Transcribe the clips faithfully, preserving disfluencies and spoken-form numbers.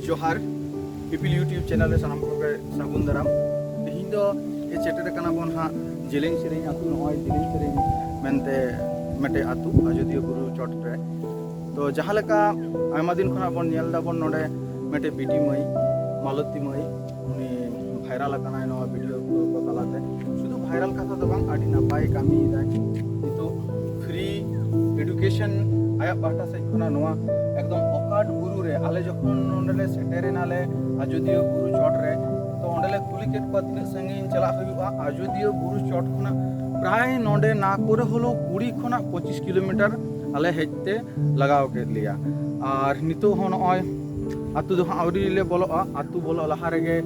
ᱡᱚᱦᱟᱨ, ᱯᱤᱯᱤᱞ YouTube channel ᱨᱮ ᱥᱟᱱᱟᱢ ᱠᱚᱜᱮ ᱥᱟᱹᱜᱩᱱ ᱫᱟᱨᱟᱢ᱾ ᱛᱮᱦᱮᱧ ᱫᱚ ᱦᱮᱡ ᱥᱮᱴᱮᱨ ᱟᱠᱟᱱᱟ ᱵᱚᱱ ᱦᱟᱸᱜ ᱡᱮᱞᱮᱧ ᱥᱮᱨᱮᱧ ᱟᱹᱛᱩ, ᱱᱚᱜᱼᱚᱭ ᱡᱮᱞᱮᱧ ᱥᱮᱨᱮᱧ ᱢᱮᱱᱛᱮ ᱢᱤᱫᱴᱮᱡ ᱟᱹᱛᱩ ᱟᱡᱚᱫᱤᱭᱟᱹ ᱵᱩᱨᱩ ᱪᱚᱴ ᱨᱮ᱾ ᱛᱚ ᱡᱟᱦᱟᱸ ᱞᱮᱠᱟ ᱟᱭᱢᱟ ᱫᱤᱱ ᱠᱷᱚᱱᱟᱜ ᱵᱚᱱ ᱧᱮᱞ ᱫᱟᱵᱚᱱ ᱱᱚᱰᱮ ᱢᱤᱫᱴᱮᱡ ᱵᱤᱴᱤ ᱢᱟᱹᱭ, ᱢᱟᱞᱚᱛᱤ ᱢᱟᱹᱭ, ᱩᱱᱤ ᱵᱷᱟᱭᱨᱟᱞ ᱟᱠᱟᱱᱟᱭ ᱱᱚᱣᱟ ᱵᱷᱤᱰᱤᱭᱳ ᱠᱚ ᱛᱟᱞᱟᱛᱮ᱾ ᱥᱩᱫᱷᱩ ᱵᱷᱟᱭᱨᱟᱞ ᱠᱟᱛᱷᱟ ᱫᱚ ᱵᱟᱝ, ᱟᱹᱰᱤ ᱱᱟᱯᱟᱭ ᱠᱟᱹᱢᱤᱭᱮᱫᱟᱭ᱾ ᱱᱤᱛᱚᱜ ᱯᱷᱨᱤ ᱮᱰᱩᱠᱮᱥᱚᱱ ᱟᱭᱟᱜ ᱯᱟᱦᱴᱟ ᱥᱮᱫ ᱠᱷᱚᱱᱟᱜ ᱱᱚᱣᱟ ᱮᱠᱫᱚᱢ ᱚᱠᱟᱴ ᱵᱩᱨᱩ ᱨᱮ, ᱟᱞᱮ ᱡᱚᱠᱷᱚᱱ ᱱᱚᱸᱰᱮ ᱞᱮ ᱥᱮᱴᱮᱨ ᱮᱱᱟᱞᱮ ᱟᱡᱚᱫᱤᱭᱟᱹ ᱵᱩᱨᱩ ᱪᱚᱴ ᱨᱮ, ᱛᱚ ᱚᱸᱰᱮ ᱞᱮ ᱠᱩᱞᱤ ᱠᱮᱫ ᱠᱚᱣᱟ ᱛᱤᱱᱟᱹᱜ ᱥᱟᱺᱜᱤᱧ ᱪᱟᱞᱟᱜ ᱦᱩᱭᱩᱜᱼᱟ᱾ ᱟᱡᱚᱫᱤᱭᱟᱹ ᱵᱩᱨᱩ ᱪᱚᱴ ᱠᱷᱚᱱᱟᱜ ᱯᱨᱟᱭ ᱱᱚᱸᱰᱮ ᱱᱟ ᱠᱚᱨᱮ ᱦᱚᱞᱳ ᱠᱩᱲᱤ ᱠᱷᱚᱱᱟᱜ ᱯᱚᱸᱪᱤᱥ ᱠᱤᱞᱳᱢᱤᱴᱟᱨ ᱟᱞᱮ ᱦᱮᱡ ᱛᱮ ᱞᱟᱜᱟᱣ ᱠᱮᱫ ᱞᱮᱭᱟ᱾ ᱟᱨ ᱱᱤᱛᱚᱜ ᱦᱚᱸ ᱱᱚᱜᱼᱚᱭ ᱟᱹᱛᱩ ᱫᱚ ᱦᱟᱸᱜ ᱟᱹᱣᱨᱤ ᱞᱮ ᱵᱚᱞᱚᱜᱼᱟ᱾ ᱟᱹᱛᱩ ᱵᱚᱞᱚᱜ ᱞᱟᱦᱟ ᱨᱮᱜᱮ,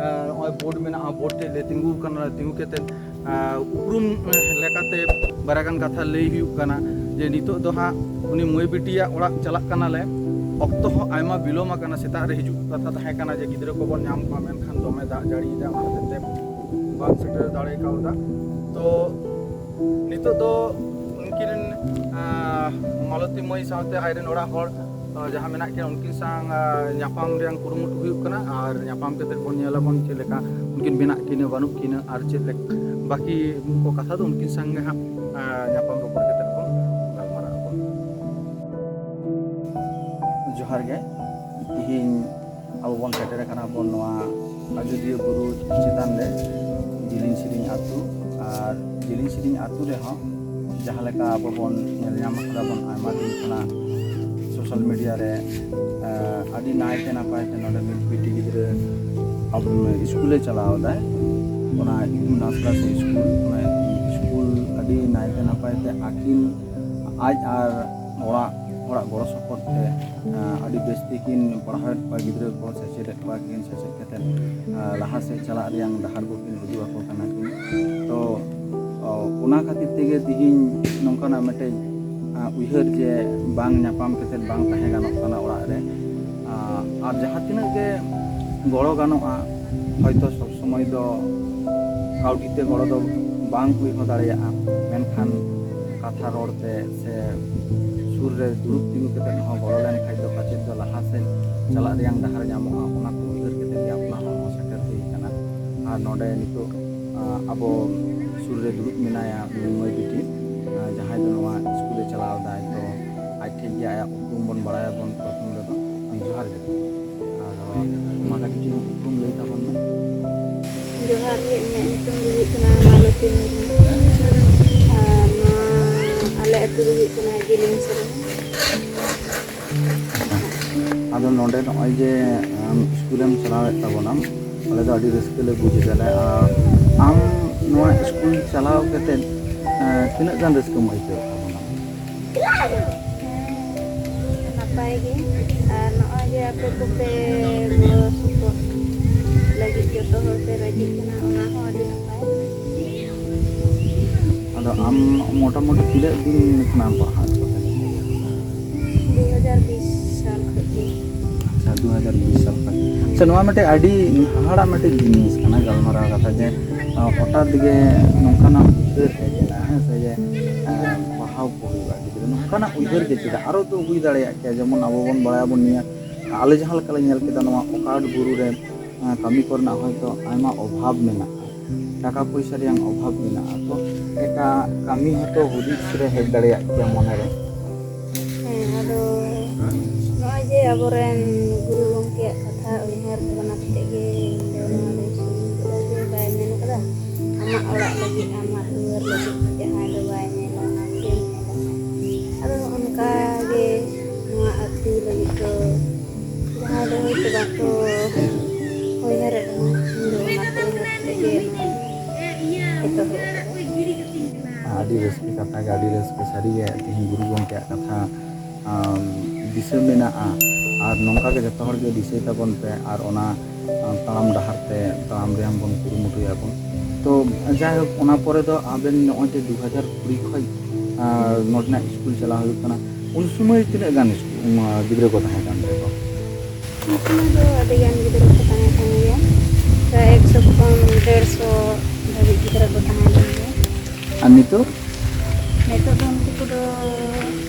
ᱮ, ᱱᱚᱜᱼᱚᱭ ᱵᱳᱨᱰ ᱢᱮᱱᱟᱜᱼᱟ, ᱵᱳᱨᱰ ᱴᱷᱮᱡ ᱞᱮ ᱛᱤᱸᱜᱩ ᱟᱠᱟᱱᱟ᱾ ᱛᱤᱸᱜᱩ ᱠᱟᱛᱮᱫ, ᱮ, ᱩᱯᱨᱩᱢ, ᱮ, ᱞᱮᱠᱟᱛᱮ ᱵᱟᱨᱭᱟ ᱜᱟᱱ ᱠᱟᱛᱷᱟ ᱞᱟᱹᱭ ᱦᱩᱭᱩᱜ ᱠᱟᱱᱟ ᱡᱮ ᱱᱤᱛᱚᱜ ᱫᱚ ᱦᱟᱸᱜ ᱩᱱᱤ ᱢᱟᱹᱭ ᱵᱤᱴᱤᱭᱟᱜ ᱚᱲᱟᱜ ᱪᱟᱞᱟᱜ ᱠᱟᱱᱟᱞᱮ᱾ ᱚᱠᱛᱚ ᱦᱚᱸ ᱟᱭᱢᱟ ᱵᱤᱞᱚᱢ ᱟᱠᱟᱱᱟ, ᱥᱮᱛᱟᱜ ᱨᱮ ᱦᱤᱡᱩᱜ ᱠᱟᱛᱷᱟ ᱛᱟᱦᱮᱸ ᱠᱟᱱᱟ ᱡᱮ ᱜᱤᱫᱽᱨᱟᱹ ᱠᱚᱵᱚᱱ ᱧᱟᱢ ᱠᱚᱣᱟ, ᱢᱮᱱᱠᱷᱟᱱ ᱫᱚᱢᱮ ᱫᱟᱜ ᱡᱟᱹᱲᱤᱭᱮᱫᱟ, ᱚᱱᱟ ᱦᱚᱛᱮᱡ ᱛᱮ ᱵᱟᱝ ᱥᱮᱴᱮᱨ ᱫᱟᱲᱮ ᱠᱟᱣᱫᱟ᱾ ᱛᱚ ᱱᱤᱛᱚᱜ ᱫᱚ ᱩᱱᱠᱤᱱ, ᱟᱸ, ᱢᱟᱞᱚᱛᱤ ᱢᱟᱹᱭ ᱥᱟᱶᱛᱮ ᱟᱡᱨᱮᱱ ᱚᱲᱟᱜ ᱦᱚᱲ, ᱟᱸ, ᱡᱟᱦᱟᱸ ᱢᱮᱱᱟᱜ ᱠᱤᱱᱟ, ᱩᱱᱠᱤᱱ ᱥᱟᱶ, ᱟᱸ, ᱧᱟᱯᱟᱢ ᱨᱮᱭᱟᱜ ᱠᱩᱨᱩᱢᱩᱴᱩ ᱦᱩᱭᱩᱜ ᱠᱟᱱᱟ᱾ ᱟᱨ ᱧᱟᱯᱟᱢ ᱠᱟᱛᱮᱫ ᱵᱚᱱ ᱧᱮᱞᱟᱵᱚᱱ ᱪᱮᱫ ᱞᱮᱠᱟ ᱩᱱᱠᱤᱱ ᱢᱮᱱᱟᱜ ᱠᱤᱱᱟ, ᱵᱟᱹᱱᱩᱜ ᱠᱤᱱᱟ, ᱟᱨ ᱪᱮᱫ ᱞᱮᱠᱟ ᱵᱟᱹᱠᱤ ᱠᱚ ᱠᱟᱛᱷᱟ ᱫᱚ ᱩᱱᱠᱤᱱ ᱥᱟᱝ ᱜᱮ ᱦᱟᱸᱜ, ᱟᱸ, ᱧᱟᱯᱟᱢ ᱨᱚᱯᱚᱲ ᱠᱟᱛᱮᱫ ᱵᱚᱱ ᱜᱟᱞᱢᱟᱨᱟᱜ ᱟᱵᱚᱱ᱾ ᱡᱚᱦᱟᱨ ᱜᱮ᱾ ᱛᱤᱦᱤᱧ ᱟᱵᱚ ᱵᱚᱱ ᱥᱮᱴᱮᱨ ᱟᱠᱟᱱᱟ ᱵᱚᱱ ᱱᱚᱣᱟ ᱟᱡᱚᱫᱤᱭᱟᱹ ᱵᱩᱨᱩ ᱪᱮᱛᱟᱱ ᱨᱮ, ᱡᱤᱞᱤᱧ ᱥᱤᱨᱤᱧ ᱟᱹᱛᱩ᱾ ᱟᱨ ᱡᱤᱞᱤᱧ ᱥᱤᱨᱤᱧ ᱟᱹᱛᱩ ᱨᱮᱦᱚᱸ ᱡᱟᱦᱟᱸ ᱞᱮᱠᱟ ᱟᱵᱚ ᱵᱚᱱ ᱧᱮᱞ ᱧᱟᱢ ᱟᱠᱟᱫᱟ ᱵᱚᱱ ᱟᱭᱢᱟ ᱫᱤᱱ ᱠᱷᱚᱱᱟᱜ ᱥᱳᱥᱟᱞ ᱢᱤᱰᱤᱭᱟ ᱨᱮ, ᱟᱸ, ᱟᱹᱰᱤ ᱱᱟᱭᱛᱮ ᱱᱟᱯᱟᱭ ᱛᱮ ᱱᱚᱰᱮ ᱢᱤᱫ ᱵᱤᱴᱤ ᱜᱤᱫᱽᱨᱟᱹ ᱟᱵᱚ ᱥᱠᱩᱞᱮ ᱪᱟᱞᱟᱣ ᱮᱫᱟᱭ, ᱚᱱᱟ ᱤᱛᱩᱱ ᱟᱥᱲᱟ ᱥᱮ ᱥᱠᱩᱞ, ᱚᱱᱟ ᱥᱠᱩᱞ ᱟᱹᱰᱤ ᱱᱟᱭᱛᱮ ᱱᱟᱯᱟᱭ ᱛᱮ ᱟᱹᱠᱤᱱ, ᱟᱡ ᱟᱨ ᱚᱲᱟᱜ ᱦᱚᱲᱟᱜ ᱜᱚᱲᱚ ᱥᱚᱯᱚᱦᱚᱫ ᱛᱮ, ᱟᱸ, ᱟᱹᱰᱤ ᱵᱮᱥ ᱛᱮᱠᱤᱱ ᱯᱟᱲᱦᱟᱣᱮᱫ ᱠᱚᱣᱟ ᱜᱤᱫᱽᱨᱟᱹ ᱠᱚ, ᱥᱮᱪᱮᱫᱮᱫ ᱠᱚᱣᱟ ᱠᱤᱱ, ᱥᱮᱪᱮᱫ ᱠᱟᱛᱮᱫ, ᱟᱸ, ᱞᱟᱦᱟ ᱥᱮᱫ ᱪᱟᱞᱟᱜ ᱨᱮᱭᱟᱝ ᱰᱟᱦᱟᱨ ᱠᱚᱠᱤᱱ ᱩᱫᱩᱜ ᱟᱠᱚ ᱠᱟᱱᱟ ᱠᱤᱱ᱾ ᱛᱚ, ᱚ, ᱚᱱᱟ ᱠᱷᱟᱹᱛᱤᱨ ᱛᱮᱜᱮ ᱛᱤᱦᱤᱧ ᱱᱚᱝᱠᱟᱱᱟᱜ ᱢᱤᱫᱴᱮᱡ, ᱟᱸ, ᱩᱭᱦᱟᱹᱨ ᱡᱮ ᱵᱟᱝ ᱧᱟᱯᱟᱢ ᱠᱟᱛᱮᱫ ᱵᱟᱝ ᱛᱟᱦᱮᱸ ᱜᱟᱱᱚᱜ ᱠᱟᱱᱟ ᱚᱲᱟᱜ ᱨᱮ᱾ ᱟᱸ, ᱟᱨ ᱡᱟᱦᱟᱸ ᱛᱤᱱᱟᱹᱜ ᱜᱮ ᱜᱚᱲᱚ ᱜᱟᱱᱚᱜᱼᱟ, ᱦᱚᱭᱛᱚ ᱥᱚᱵ ᱥᱚᱢᱚᱭ ᱫᱚ ᱠᱟᱹᱣᱰᱤ ᱛᱮ ᱜᱚᱲᱚ ᱫᱚ ᱵᱟᱝ ᱦᱩᱭ ᱦᱚᱸ ᱫᱟᱲᱮᱭᱟᱜᱼᱟ, ᱢᱮᱱᱠᱷᱟᱱ ᱠᱟᱛᱷᱟ ᱨᱚᱲ ᱛᱮ ᱥᱮ ᱥᱩᱨ ᱨᱮ ᱫᱩᱲᱩᱵ ᱛᱤᱸᱜᱩ ᱠᱟᱛᱮᱫ ᱦᱚᱸ ᱜᱚᱲᱚ ᱞᱮᱱᱠᱷᱟᱡ ᱫᱚ ᱯᱟᱪᱮᱫ ᱫᱚ ᱞᱟᱦᱟ ᱥᱮᱫ ᱪᱟᱞᱟᱜ ᱨᱮᱭᱟᱜ ᱰᱟᱦᱟᱨ ᱧᱟᱢᱚᱜᱼᱟ, ᱚᱱᱟ ᱠᱚ ᱩᱭᱦᱟᱹᱨ ᱠᱟᱛᱮ ᱜᱮ ᱟᱯᱱᱟᱨ ᱦᱚᱸ ᱥᱮᱴᱮᱨ ᱦᱩᱭ ᱟᱠᱟᱱᱟ᱾ ᱟᱨ ᱱᱚᱰᱮ ᱱᱤᱛᱚᱜ, ᱟᱸ, ᱟᱵᱚ ᱥᱩᱨ ᱨᱮ ᱫᱩᱲᱩᱵ ᱢᱮᱱᱟᱭᱟ ᱢᱤᱫ ᱢᱟᱹᱭ ᱵᱤᱴᱤ, ᱟᱸ, ᱡᱟᱦᱟᱸᱭ ᱫᱚ ᱱᱚᱣᱟ ᱥᱠᱩᱞᱮ ᱪᱟᱞᱟᱣ ᱮᱫᱟᱭ᱾ ᱛᱚ ᱟᱡ ᱴᱷᱮᱱ ᱜᱮ ᱟᱭᱟᱜ ᱩᱯᱨᱩᱢ ᱵᱚᱱ ᱵᱟᱲᱟᱭᱟᱵᱚᱱ ᱯᱨᱚᱛᱷᱚᱢ ᱨᱮᱫᱚ᱾ ᱡᱚᱦᱟᱨ ᱜᱮ᱾ ᱟᱫᱚ ᱢᱟ ᱠᱟᱹᱴᱤᱡ ᱪᱩᱞᱩᱝ ᱩᱯᱨᱩᱢ ᱞᱟᱹᱭ ᱛᱟᱵᱚᱱ ᱢᱮ᱾ ᱡᱚᱦᱟᱨ ᱜᱮ, ᱤᱧᱟᱹᱜ ᱧᱩᱛᱩᱢ ᱫᱚ ᱦᱩᱭᱩᱜ ᱠᱟᱱᱟ ᱢᱟᱞᱚᱛᱤ ᱢᱩᱨᱢᱩ᱾ ᱟᱨ ᱱᱚᱣᱟ ᱟᱞᱮ ᱟᱹᱛᱩ ᱫᱚ ᱦᱩᱭᱩᱜ ᱠᱟᱱᱟ ᱡᱤᱞᱤᱧ ᱥᱚᱨᱮᱱ᱾ ᱟᱫᱚ ᱱᱚᱰᱮ ᱱᱚᱜᱼᱚᱭ ᱡᱮ ᱟᱢ ᱥᱠᱩᱞᱮᱢ ᱪᱟᱞᱟᱣᱮᱫ ᱛᱟᱵᱚᱱᱟᱢ, ᱟᱞᱮ ᱫᱚ ᱟᱹᱰᱤ ᱨᱟᱹᱥᱠᱟᱹ ᱞᱮ ᱵᱩᱡᱽ ᱮᱫᱟ᱾ ᱟᱨ ᱟᱢ ᱱᱚᱣᱟ ᱥᱠᱩᱞ ᱪᱟᱞᱟᱣ ᱠᱟᱛᱮᱫ, ᱮᱸ, ᱛᱤᱱᱟᱹᱜ ᱜᱟᱱ ᱨᱟᱹᱥᱠᱟᱹᱢ ᱟᱹᱭᱠᱟᱹᱣᱮᱫ ᱛᱟᱵᱚᱱᱟ? ᱱᱟᱯᱟᱭ ᱜᱮ᱾ ᱟᱨ ᱱᱚᱜᱼᱚᱭ ᱡᱮ ᱟᱯᱮ ᱠᱚᱯᱮ ᱜᱚᱲᱚ ᱥᱚᱯᱚᱦᱚᱫ ᱞᱟᱹᱜᱤᱫ ᱡᱚᱛᱚ ᱦᱚᱲ ᱯᱮ ᱨᱟᱹᱡᱤᱜ ᱠᱟᱱᱟ, ᱚᱱᱟ ᱦᱚᱸ ᱟᱹᱰᱤ ᱱᱟᱯᱟᱭ᱾ ᱟᱫᱚ ᱟᱢ ᱢᱚᱴᱟᱢᱩᱴᱤ ᱛᱤᱱᱟᱹᱜ ᱫᱤᱱ ᱠᱷᱚᱱᱟᱜ ᱮᱢ ᱯᱟᱲᱦᱟᱜ ᱠᱟᱱᱟ? ᱫᱩ ᱦᱟᱡᱟᱨ ᱵᱤᱥ ᱥᱟᱞ ᱠᱷᱚᱱ ᱜᱮ᱾ ᱟᱪᱪᱷᱟ, ᱫᱩ ᱦᱟᱡᱟᱨ ᱵᱤᱥ ᱥᱟᱞ ᱠᱷᱚᱱ᱾ ᱥᱮ ᱱᱚᱣᱟ ᱢᱤᱫᱴᱮᱡ ᱟᱹᱰᱤ ᱦᱟᱦᱟᱲᱟᱜ ᱢᱤᱫᱴᱮᱡ ᱡᱤᱱᱤᱥ ᱠᱟᱱᱟ, ᱜᱟᱞᱢᱟᱨᱟᱣ ᱠᱟᱛᱷᱟ, ᱡᱮ, ᱟᱸ, ᱦᱚᱴᱟᱛ ᱜᱮ ᱱᱚᱝᱠᱟᱱᱟᱜ ᱩᱭᱦᱟᱹᱨ ᱦᱮᱡ ᱮᱱᱟ, ᱦᱮᱸ ᱥᱮ, ᱡᱮ, ᱟᱸ, ᱯᱟᱲᱦᱟᱣ ᱠᱚ ᱦᱩᱭᱩᱜᱼᱟ ᱜᱤᱫᱽᱨᱟᱹ, ᱱᱚᱝᱠᱟᱱᱟᱜ ᱩᱭᱦᱟᱹᱨ ᱜᱮ ᱪᱮᱫᱟᱜ? ᱟᱨᱚ ᱛᱚ ᱦᱩᱭ ᱫᱟᱲᱮᱭᱟᱜ ᱜᱮᱭᱟ, ᱡᱮᱢᱚᱱ ᱟᱵᱚ ᱵᱚᱱ ᱵᱟᱲᱟᱭᱟᱵᱚᱱ, ᱱᱤᱭᱟᱹ ᱟᱞᱮ ᱡᱟᱦᱟᱸ ᱞᱮᱠᱟ ᱞᱮ ᱧᱮᱞ ᱠᱮᱫᱟ, ᱱᱚᱣᱟ ᱚᱠᱟᱴ ᱵᱩᱨᱩ ᱨᱮ, ᱟᱸ, ᱠᱟᱹᱢᱤ ᱠᱚᱨᱮᱱᱟᱜ ᱦᱚᱭᱛᱳ ᱟᱭᱢᱟ ᱚᱵᱷᱟᱵᱽ ᱢᱮᱱᱟᱜᱼᱟ, ᱴᱟᱠᱟ ᱯᱚᱭᱥᱟ ᱨᱮᱭᱟᱜ ᱚᱵᱷᱟᱵᱽ ᱢᱮᱱᱟᱜᱼᱟ, ᱛᱚ ᱮᱴᱟᱜ ᱠᱟᱹᱢᱤ ᱦᱚᱸᱛᱚ ᱦᱩᱫᱤᱥ ᱨᱮ ᱦᱮᱡ ᱫᱟᱲᱮᱭᱟᱜ ᱜᱮᱭᱟ ᱢᱚᱱᱮᱨᱮ᱾ ᱦᱮᱸ, ᱟᱫᱚ ᱱᱚᱜᱼᱚᱭ ᱡᱮ ᱟᱵᱚᱨᱮᱱ ᱜᱩᱨᱩ ᱜᱚᱢᱠᱮᱭᱟᱜ ᱠᱟᱛᱷᱟ ᱩᱭᱦᱟᱹᱨ ᱵᱷᱟᱵᱽᱱᱟ ᱠᱟᱛᱮ ᱜᱮ ᱤᱧ ᱫᱚ ᱱᱚᱣᱟ ᱫᱚᱧ ᱥᱩᱨᱩ ᱠᱮᱫᱟ, ᱡᱮ ᱵᱟᱭ ᱢᱮᱱ ᱠᱟᱫᱟ, "ᱟᱢᱟᱜ ᱚᱲᱟᱜ ᱞᱟᱹᱜᱤᱫ, ᱟᱢᱟᱜ ᱫᱩᱣᱟᱹᱨ ᱞᱟᱹᱜᱤᱫ ᱡᱟᱦᱟᱸᱭ ᱫᱚ ᱵᱟᱭ ᱧᱮᱞᱟ, ᱟᱢ ᱜᱮᱢ ᱧᱮᱞᱟ᱾" ᱟᱫᱚ ᱚᱱᱠᱟ ᱜᱮ ᱱᱚᱣᱟ ᱟᱹᱛᱩ ᱞᱟᱹᱜᱤᱫ ᱫᱚ ᱡᱟᱦᱟᱸᱭ ᱫᱚ ᱦᱚᱭᱛᱳ ᱵᱟᱠᱚ ᱩᱭᱦᱟᱹᱨᱮᱫ ᱨᱮᱦᱚᱸ, ᱤᱧ ᱫᱚ ᱚᱱᱟ ᱠᱚ ᱩᱭᱦᱟᱹᱨ ᱠᱟᱛᱮ ᱜᱮ ᱱᱚᱣᱟ ᱫᱚ ᱮᱛᱚᱦᱚᱵ ᱟᱠᱟᱫᱟ᱾ ᱟᱹᱰᱤ ᱨᱟᱹᱥᱠᱟᱹ ᱠᱟᱛᱷᱟ ᱜᱮ, ᱟᱹᱰᱤ ᱨᱟᱹᱥᱠᱟᱹ ᱥᱟᱹᱨᱤ ᱜᱮ᱾ ᱛᱮᱦᱮᱧ ᱜᱩᱨᱩ ᱜᱚᱢᱠᱮᱭᱟᱜ ᱠᱟᱛᱷᱟ, ᱟᱢ, ᱫᱤᱥᱟᱹ ᱢᱮᱱᱟᱜᱼᱟ᱾ ᱟᱨ ᱱᱚᱝᱠᱟ ᱜᱮ ᱡᱚᱛᱚ ᱦᱚᱲ ᱜᱮ ᱫᱤᱥᱟᱹᱭ ᱛᱟᱵᱚᱱ ᱯᱮ ᱟᱨ ᱚᱱᱟ, ᱟᱢ, ᱛᱟᱲᱟᱢ ᱰᱟᱦᱟᱨ ᱛᱮ ᱛᱟᱲᱟᱢ ᱨᱮᱭᱟᱜ ᱵᱚᱱ ᱠᱩᱨᱩᱢᱩᱴᱩᱭᱟᱵᱚᱱ᱾ ᱛᱚ ᱡᱟᱭᱦᱳᱠ, ᱚᱱᱟ ᱯᱚᱨᱮ ᱫᱚ ᱟᱵᱮᱱ ᱱᱚᱜᱼᱚᱭ ᱡᱮ ᱫᱩ ᱦᱟᱡᱟᱨ ᱠᱩᱲᱤ ᱠᱷᱚᱱ, ᱟᱨ, ᱱᱚᱰᱮᱱᱟᱜ ᱥᱠᱩᱞ ᱪᱟᱞᱟᱣ ᱦᱩᱭᱩᱜ ᱠᱟᱱᱟ, ᱩᱱ ᱥᱚᱢᱚᱭ ᱛᱤᱱᱟᱹᱜ ᱜᱟᱱ ᱥᱠᱩ-, ᱩᱢ, ᱜᱤᱫᱽᱨᱟᱹ ᱠᱚ ᱛᱟᱦᱮᱸ ᱠᱟᱱ ᱛᱟᱠᱚᱣᱟ? ᱩᱱ ᱥᱚᱢᱚᱭ ᱫᱚ ᱟᱹᱰᱤ ᱜᱟᱱ ᱜᱤᱫᱽᱨᱟᱹ ᱠᱚ ᱛᱟᱦᱮᱸ ᱠᱟᱱ ᱜᱮᱭᱟ, ᱯᱨᱟᱭ ᱮᱠᱥᱚ ᱠᱷᱚᱱ ᱰᱮᱲᱥᱚ ᱫᱷᱟᱹᱵᱤᱡ ᱜᱤᱫᱽᱨᱟᱹ ᱠᱚ ᱛᱟᱦᱮᱸ ᱠᱟᱱ ᱜᱮᱭᱟ᱾ ᱟᱨ ᱱᱤᱛᱚᱜ? ᱱᱤᱛᱚᱜ ᱫᱚ ᱩᱱᱠᱩ ᱠᱚᱫᱚ,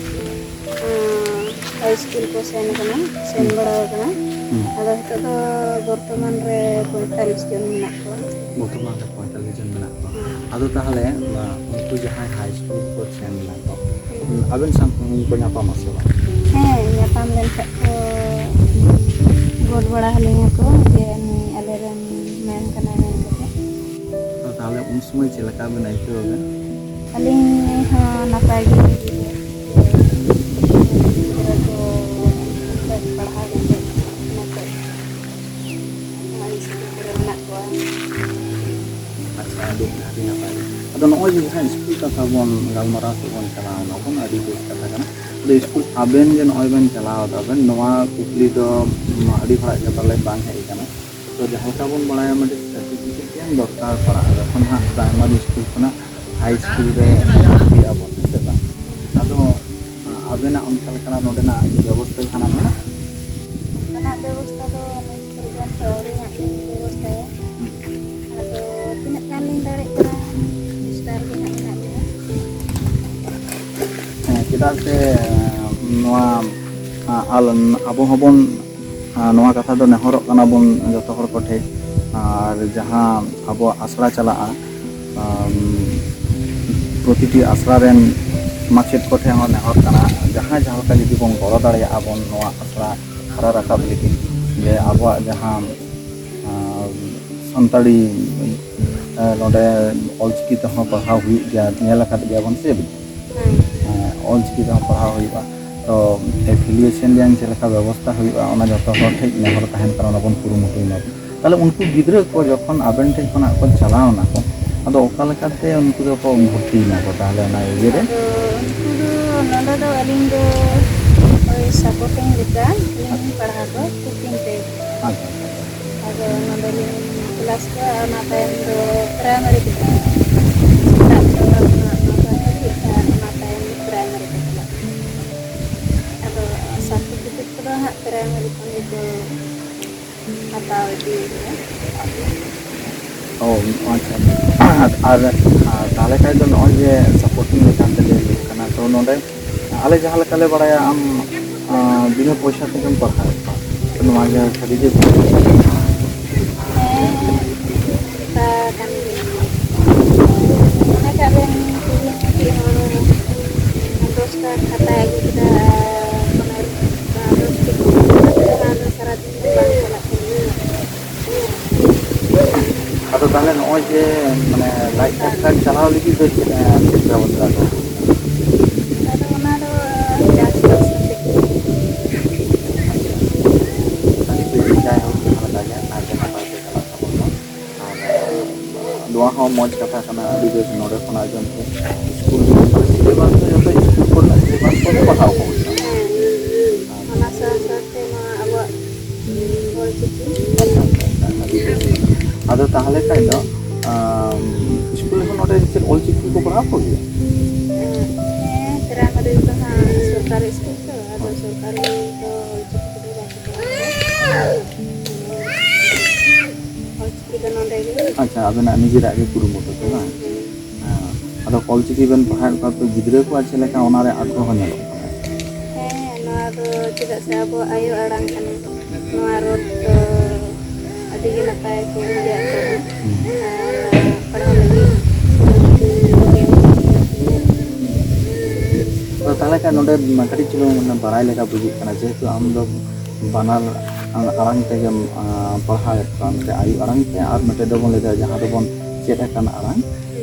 ᱟᱸ, ᱦᱟᱭ ᱥᱠᱩᱞ ᱠᱚ ᱥᱮᱱ ᱟᱠᱟᱱᱟ, ᱥᱮᱱ ᱦᱩᱸ᱾ ᱵᱟᱲᱟ ᱟᱠᱟᱱᱟ᱾ ᱦᱩᱸ᱾ ᱟᱫᱚ ᱱᱤᱛᱚᱜ ᱫᱚ ᱵᱚᱨᱛᱚᱢᱟᱱ ᱨᱮ ᱯᱚᱸᱭᱛᱟᱞᱤᱥ ᱡᱚᱱ ᱢᱮᱱᱟᱜ ᱠᱚᱣᱟ᱾ ᱵᱚᱨᱛᱚᱢᱟᱱ ᱨᱮ ᱯᱚᱸᱭᱛᱟᱞᱤᱥ ᱡᱚᱱ ᱢᱮᱱᱟᱜ ᱠᱚᱣᱟ᱾ ᱦᱩᱸ᱾ ᱟᱫᱚ ᱛᱟᱦᱚᱞᱮ, ᱢᱟ, ᱩᱱᱠᱩ ᱡᱟᱦᱟᱸᱭ ᱦᱟᱭ ᱥᱠᱩᱞ ᱠᱚ ᱥᱮᱱ ᱞᱮᱱᱟ ᱠᱚ, ᱦᱩᱸ᱾ ᱟᱵᱮᱱ ᱥᱟᱶ ᱠᱚ ᱧᱟᱯᱟᱢᱟ ᱥᱮ ᱵᱟᱝ? ᱦᱮᱸ, ᱧᱟᱯᱟᱢ ᱞᱮᱱ ᱠᱷᱟᱡ ᱠᱚ ᱜᱚᱲ ᱵᱟᱲᱟ ᱟᱹᱞᱤᱧᱟ ᱠᱚ ᱡᱮ ᱱᱩᱭ ᱟᱞᱮᱨᱮᱱ ᱢᱮᱢ ᱠᱟᱱᱟᱭ ᱢᱮᱱ ᱠᱟᱛᱮ᱾ ᱛᱚ ᱛᱟᱦᱚᱞᱮ ᱩᱱ ᱥᱚᱢᱚᱭ ᱪᱮᱫ ᱞᱮᱠᱟ ᱵᱮᱱ ᱟᱹᱭᱠᱟᱹᱣ ᱮᱫᱟ? ᱟᱹᱞᱤᱧ ᱦᱚᱸ ᱱᱟᱯᱟᱭ ᱜᱮ ᱵᱩᱡᱷᱟᱹᱣ ᱠᱮᱫᱟ᱾ ᱜᱤᱫᱽᱨᱟᱹ ᱠᱚ ᱯᱟᱲᱦᱟᱣ ᱠᱟᱛᱮ ᱱᱚᱛᱮ ᱱᱚᱣᱟ ᱥᱠᱩᱞ ᱠᱚᱨᱮ ᱢᱮᱱᱟᱜ ᱠᱚᱣᱟ᱾ ᱟᱪᱪᱷᱟ, ᱟᱹᱰᱤ, ᱟᱹᱰᱤ ᱱᱟᱯᱟᱭ᱾ ᱟᱫᱚ ᱱᱚᱜᱼᱚᱭ ᱡᱮ ᱡᱟᱦᱟᱸ ᱥᱠᱩᱞ ᱠᱟᱛᱷᱟ ᱵᱚᱱ ᱜᱟᱞᱢᱟᱨᱟᱣ ᱥᱮᱫ ᱵᱚᱱ ᱪᱟᱞᱟᱣ ᱮᱱᱟ ᱵᱚᱱ, ᱟᱹᱰᱤ ᱵᱮᱥ ᱠᱟᱛᱷᱟ ᱠᱟᱱᱟ᱾ ᱟᱫᱚ ᱥᱠᱩᱞ ᱟᱵᱮᱱ ᱡᱮ ᱱᱚᱜᱼᱚᱭ ᱵᱮᱱ ᱪᱟᱞᱟᱣ ᱮᱫᱟ ᱵᱮᱱ, ᱱᱚᱣᱟ ᱠᱩᱠᱞᱤ ᱫᱚ, ᱩᱢ, ᱟᱹᱰᱤ ᱦᱚᱲᱟᱜ ᱜᱮ ᱯᱟᱞᱮ ᱵᱟᱝ ᱦᱮᱡ ᱟᱠᱟᱱᱟ᱾ ᱛᱚ ᱡᱟᱦᱟᱸ ᱞᱮᱠᱟ ᱵᱚᱱ ᱵᱟᱲᱟᱭᱟ, ᱢᱤᱫᱴᱮᱱ ᱥᱟᱨᱴᱤᱯᱷᱤᱠᱮᱴ ᱮᱢ ᱫᱚᱨᱠᱟᱨ ᱯᱟᱲᱟᱜᱼᱟ ᱡᱚᱠᱷᱚᱱ ᱦᱟᱸᱜ ᱯᱨᱟᱭᱢᱟᱨᱤ ᱥᱠᱩᱞ ᱠᱷᱚᱱᱟᱜ ᱦᱟᱭ ᱥᱠᱩᱞ ᱨᱮ ᱵᱷᱚᱨᱛᱤᱜ ᱟᱵᱚᱱ, ᱦᱮᱸ ᱥᱮ ᱵᱟᱝ? ᱟᱫᱚ, ᱟ, ᱟᱵᱮᱱᱟᱜ ᱚᱱᱠᱟ ᱞᱮᱠᱟᱱᱟᱜ ᱱᱚᱰᱮᱱᱟᱜ ᱵᱮᱵᱚᱥᱛᱷᱟ ᱡᱟᱦᱟᱱᱟᱜ ᱢᱮᱱᱟᱜᱼᱟ? ᱚᱱᱠᱟᱱᱟᱜ ᱵᱮᱵᱚᱥᱛᱷᱟ ᱫᱚ ᱱᱤᱛ ᱯᱚᱨᱡᱚᱱᱛᱚ ᱟᱹᱣᱨᱤ ᱦᱟᱸᱜ ᱞᱤᱧ ᱵᱮᱵᱚᱥᱛᱷᱟᱭᱟ᱾ ᱟᱫᱚ ᱛᱤᱱᱟᱹᱜ ᱜᱟᱱ ᱞᱤᱧ ᱫᱟᱲᱮᱭᱟᱜ ᱠᱟᱱᱟ, ᱪᱮᱥᱴᱟ ᱨᱮᱜᱮ ᱦᱟᱸᱜ ᱢᱮᱱᱟᱜ ᱞᱤᱧᱟ᱾ ᱦᱮᱸ, ᱪᱮᱫᱟᱜ ᱥᱮ, ᱱᱚᱣᱟ, ᱟ, ᱟᱞ-, ᱟᱵᱚ ᱦᱚᱸᱵᱚᱱ ᱟᱨ ᱱᱚᱣᱟ ᱠᱟᱛᱷᱟ ᱫᱚ ᱱᱮᱦᱚᱨᱚᱜ ᱠᱟᱱᱟ ᱵᱚᱱ ᱡᱚᱛᱚ ᱦᱚᱲ ᱠᱚᱴᱷᱮᱱ, ᱟᱨ ᱡᱟᱦᱟᱸ ᱟᱵᱚᱣᱟᱜ ᱟᱥᱲᱟ ᱪᱟᱞᱟᱜᱼᱟ, ᱟᱢ, ᱯᱨᱚᱛᱤᱴᱤ ᱟᱥᱲᱟ ᱨᱮᱱ ᱢᱟᱪᱮᱫ ᱠᱚᱴᱷᱮᱱ ᱦᱚᱸ ᱱᱮᱦᱚᱨ ᱠᱟᱱᱟ, ᱡᱟᱦᱟᱸᱭ ᱡᱟᱦᱟᱸ ᱞᱮᱠᱟ ᱡᱩᱫᱤ ᱵᱚᱱ ᱜᱚᱲᱚ ᱫᱟᱲᱮᱭᱟᱜᱼᱟ ᱵᱚᱱ ᱱᱚᱣᱟ ᱟᱥᱲᱟ ᱦᱟᱨᱟ ᱨᱟᱠᱟᱵ ᱞᱟᱹᱜᱤᱫ, ᱡᱮ ᱟᱵᱚᱣᱟᱜ ᱡᱟᱦᱟᱸ, ᱟᱨ ᱥᱟᱱᱛᱟᱲᱤ, ᱮ, ᱱᱚᱰᱮ ᱚᱞᱪᱤᱠᱤ ᱛᱮᱦᱚᱸ ᱯᱟᱲᱦᱟᱣ ᱦᱩᱭᱩᱜ ᱜᱮᱭᱟ, ᱧᱮᱞ ᱟᱠᱟᱫ ᱜᱮᱭᱟ ᱵᱚᱱ ᱥᱮ? ᱦᱮᱸ᱾ ᱮ, ᱚᱞᱪᱤᱠᱤ ᱛᱮᱦᱚᱸ ᱯᱟᱲᱦᱟᱣ ᱦᱩᱭᱩᱜᱼᱟ᱾ ᱛᱚ ᱮᱯᱷᱤᱞᱤᱭᱮᱥᱚᱱ ᱨᱮᱭᱟᱜ ᱪᱮᱫ ᱞᱮᱠᱟ ᱵᱮᱵᱚᱥᱛᱷᱟ ᱦᱩᱭᱩᱜᱼᱟ, ᱚᱱᱟ ᱡᱚᱛᱚ ᱦᱚᱲ ᱴᱷᱮᱱ ᱱᱮᱦᱚᱨ ᱛᱟᱦᱮᱱ ᱠᱟᱱᱟ, ᱚᱱᱟ ᱵᱚᱱ ᱠᱩᱨᱩᱢᱩᱴᱩᱭ ᱢᱟ᱾ ᱛᱟᱦᱚᱞᱮ ᱩᱱᱠᱩ ᱜᱤᱫᱽᱨᱟᱹ ᱠᱚ ᱡᱚᱠᱷᱚᱱ ᱟᱵᱮᱱ ᱴᱷᱮᱱ ᱠᱷᱚᱱᱟᱜ ᱠᱚ ᱪᱟᱞᱟᱣ ᱱᱟᱠᱚ, ᱟᱫᱚ ᱚᱠᱟ ᱞᱮᱠᱟᱛᱮ ᱩᱱᱠᱩ ᱫᱚᱠᱚ ᱵᱷᱚᱨᱛᱤᱭᱮᱱᱟ ᱠᱚ ᱛᱟᱦᱚᱞᱮ ᱚᱱᱟ ᱤᱭᱟᱹ ᱨᱮ? ᱟᱫᱚ ᱩᱱᱠᱩ ᱫᱚ ᱱᱚᱰᱮ ᱫᱚ ᱟᱹᱞᱤᱧ ᱫᱚ ᱳᱭ ᱥᱟᱯᱳᱨᱴᱤᱝ ᱞᱮᱠᱟ ᱞᱤᱧ ᱯᱟᱲᱦᱟᱣ ᱠᱚᱣᱟ, ᱠᱳᱪᱤᱝ ᱴᱟᱭᱤᱯ᱾ ᱟᱪᱪᱷᱟ, ᱟᱪᱪᱷᱟ, ᱟᱪᱪᱷᱟ᱾ ᱟᱫᱚ ᱱᱚᱰᱮ ᱞᱤᱧ ᱠᱞᱟᱥ ᱠᱚᱣᱟ, ᱚᱱᱟ ᱛᱟᱭᱚᱢ ᱫᱚ ᱯᱨᱟᱭᱢᱟᱨᱤ ᱠᱚ ᱪᱟᱞᱟᱜᱼᱟ᱾ ᱥᱮᱛᱟᱜ ᱪᱷᱚᱴᱟ ᱠᱷᱚᱱᱟᱜ ᱱᱚᱴᱟ ᱫᱷᱟᱹᱵᱤᱡ, ᱟᱨ ᱚᱱᱟ ᱛᱟᱭᱚᱢ ᱫᱚ ᱯᱨᱟᱭᱢᱟᱨᱤ ᱠᱚ ᱪᱟᱞᱟᱜᱼᱟ᱾ ᱟᱫᱚ ᱥᱟᱨᱴᱤᱯᱷᱤᱠᱮᱴ ᱠᱚᱫᱚ ᱦᱟᱸᱜ ᱯᱨᱟᱭᱢᱟᱨᱤ ᱠᱷᱚᱱ ᱜᱮᱠᱚ ᱦᱟᱛᱟᱣ ᱤᱫᱤᱭᱮᱫᱟ᱾ ᱚ, ᱟᱪᱪᱷᱟ, ᱟᱪᱪᱷᱟ᱾ ᱟᱨ, ᱟᱨ ᱛᱟᱦᱚᱞᱮ ᱠᱷᱟᱱ ᱫᱚ ᱱᱚᱜᱼᱚᱭ ᱡᱮ ᱥᱟᱯᱳᱨᱴᱤᱝ ᱞᱮᱠᱟᱱ ᱛᱮ ᱞᱟᱹᱭ ᱦᱩᱭᱩᱜ ᱠᱟᱱᱟ, ᱛᱚ ᱱᱚᱰᱮ ᱟᱞᱮ ᱡᱟᱦᱟᱸ ᱞᱮᱠᱟ ᱞᱮ ᱵᱟᱲᱟᱭᱟ, ᱟᱢ ᱵᱤᱱᱟᱹ ᱯᱚᱭᱥᱟ ᱛᱮᱜᱮᱢ ᱯᱟᱲᱦᱟᱣᱮᱫ ᱠᱚᱣᱟ᱾ ᱱᱚᱣᱟ ᱜᱮ ᱥᱟᱹᱨᱤ ᱜᱮ᱾ ᱦᱮᱸ, ᱚᱱᱠᱟ ᱠᱟᱱ ᱜᱮᱭᱟ᱾ ᱢᱚᱱᱮ ᱠᱟᱜ ᱵᱮᱱ, ᱛᱮᱦᱮᱧ ᱢᱤᱫᱴᱤᱡ ᱦᱚᱲ ᱫᱚᱥᱴᱟ ᱠᱷᱟᱛᱟᱭ ᱟᱹᱜᱩ ᱠᱮᱫᱟ ᱟᱨ ᱚᱱᱟ ᱫᱚᱥ ᱴᱤ ᱠᱚ ᱚᱱᱟ ᱫᱚ ᱥᱟᱨᱟᱫᱤᱱ ᱫᱚ ᱵᱟᱝ ᱪᱟᱞᱟᱜ ᱠᱟᱱᱟ᱾ ᱟᱫᱚ ᱛᱟᱦᱚᱞᱮ ᱱᱚᱜᱼᱚᱭ ᱡᱮ, ᱢᱟᱱᱮ, ᱞᱟᱡ ᱫᱟᱠᱟ ᱪᱟᱞᱟᱣ ᱞᱟᱹᱜᱤᱫ ᱫᱚ ᱪᱮᱫ, ᱮ, ᱪᱮᱫ ᱞᱮᱠᱟ ᱵᱚᱱ ᱪᱟᱞᱟᱣ ᱠᱚᱜᱼᱟ? ᱟᱫᱚ ᱚᱱᱟ ᱫᱚ, ᱮ, ᱪᱟᱥᱵᱟᱥ ᱠᱟᱛᱮ ᱜᱮ᱾ ᱟᱹᱰᱤ ᱵᱮᱥ, ᱡᱟᱭᱦᱳᱠ, ᱡᱟᱦᱟᱸ ᱞᱮᱠᱟ ᱜᱮ, ᱱᱟᱭᱛᱮ ᱱᱟᱯᱟᱭ ᱛᱮ ᱪᱟᱞᱟᱜ ᱛᱟᱵᱚᱱ ᱢᱟ᱾ ᱟᱨ, ᱮ, ᱱᱚᱣᱟ ᱦᱚᱸ ᱢᱚᱡᱽ ᱠᱟᱛᱷᱟ ᱠᱟᱱᱟ, ᱟᱹᱰᱤ ᱵᱮᱥ, ᱱᱚᱰᱮ ᱠᱷᱚᱱᱟᱜ ᱡᱮ ᱩᱱᱠᱩ ᱥᱠᱩᱞ ᱨᱮ syllabus ᱫᱚ ᱡᱚᱛᱚ ᱥᱠᱩᱞ ᱠᱚᱨᱮᱱᱟᱜ syllabus ᱠᱚᱜᱮ ᱯᱟᱲᱦᱟᱣ ᱠᱚ ᱦᱩᱭᱩᱜᱼᱟ᱾ ᱦᱮᱸ, ᱚᱱᱟ ᱥᱟᱶ ᱥᱟᱶᱛᱮ ᱱᱚᱣᱟ ᱟᱵᱚᱣᱟᱜ ᱚᱞᱪᱤᱠᱤ᱾ ᱟᱪᱪᱷᱟ, ᱟᱪᱪᱷᱟ, ᱟᱪᱪᱷᱟ, ᱟᱹᱰᱤ ᱵᱮᱥ᱾ ᱟᱫᱚ ᱛᱟᱦᱚᱞᱮ ᱠᱷᱟᱡ ᱫᱚ, ᱟᱢ, ᱥᱠᱩᱞ ᱨᱮᱦᱚᱸ ᱱᱚᱰᱮ ᱪᱮᱫ ᱚᱞᱪᱤᱠᱤ ᱠᱚ ᱯᱟᱲᱦᱟᱣ ᱠᱚ ᱜᱮᱭᱟ? ᱦᱮᱸ, ᱯᱨᱟᱭᱢᱟᱨᱤ ᱨᱮᱫᱚ ᱦᱟᱸᱜ ᱥᱚᱨᱠᱟᱨᱤ ᱥᱠᱩᱞ ᱛᱚ, ᱟᱫᱚ ᱦᱳᱭ᱾ ᱥᱚᱨᱠᱟᱨᱤ ᱫᱚ ᱚᱞᱪᱤᱠᱤ ᱠᱚᱫᱚ ᱵᱟᱠᱚ ᱯᱟᱲᱦᱟᱣ ᱠᱚᱣᱟ᱾ ᱚᱞᱪᱤᱠᱤ ᱫᱚ ᱱᱚᱰᱮ ᱜᱮ᱾ ᱟᱪᱪᱷᱟ, ᱟᱵᱮᱱᱟᱜ ᱱᱤᱡᱮᱨᱟᱜ ᱜᱮ ᱠᱩᱨᱩᱢᱩᱴᱩ ᱛᱮ ᱵᱟᱝ? ᱦᱮᱸ᱾ ᱦᱮᱸ, ᱟᱫᱚ ᱚᱞᱪᱤᱠᱤ ᱵᱮᱱ ᱯᱟᱲᱦᱟᱣᱮᱫ ᱠᱚᱣᱟ ᱛᱚ, ᱜᱤᱫᱽᱨᱟᱹ ᱠᱚᱣᱟᱜ ᱪᱮᱫ ᱞᱮᱠᱟ ᱚᱱᱟᱨᱮ ᱟᱜᱽᱨᱚᱦᱚ ᱧᱮᱞᱚᱜ ᱠᱟᱱᱟ? ᱦᱮᱸ, ᱱᱚᱣᱟ ᱫᱚ ᱪᱮᱫᱟᱜ ᱥᱮ ᱟᱵᱚᱣᱟᱜ ᱟᱭᱳ ᱟᱲᱟᱝ ᱠᱟᱱᱟ᱾ ᱱᱚᱣᱟ ᱨᱚᱲ ᱫᱚ ᱟᱹᱰᱤ ᱜᱮ ᱱᱟᱯᱟᱭ ᱠᱚ ᱵᱩᱡᱷᱟᱹᱣᱮᱫ ᱠᱚᱣᱟ᱾ ᱦᱩᱸ᱾ ᱟᱨ ᱯᱟᱲᱦᱟᱣ ᱞᱟᱹᱜᱤᱫ ᱛᱚ, ᱛᱟᱦᱚᱞᱮ ᱠᱷᱟᱱ ᱱᱚᱰᱮ ᱠᱟᱹᱴᱤᱡ ᱪᱩᱞᱩᱝ ᱢᱟᱱᱮ ᱵᱟᱲᱟᱭ ᱞᱮᱠᱟ ᱵᱩᱡᱩᱜ ᱠᱟᱱᱟ, ᱡᱮᱦᱮᱛᱩ ᱟᱢ ᱫᱚ ᱵᱟᱱᱟᱨ ᱟᱲᱟᱝ ᱛᱮᱜᱮᱢ, ᱟᱸ, ᱯᱟᱲᱦᱟᱣᱮᱫ ᱠᱚᱣᱟ, ᱢᱤᱫᱴᱮᱱ ᱟᱭᱳ ᱟᱲᱟᱝ ᱛᱮ ᱟᱨ ᱢᱤᱫᱴᱮᱱ ᱫᱚᱵᱚᱱ ᱞᱟᱹᱭᱫᱟ ᱡᱟᱦᱟᱸ ᱫᱚᱵᱚᱱ ᱪᱮᱫ ᱟᱠᱟᱱ ᱟᱲᱟᱝ,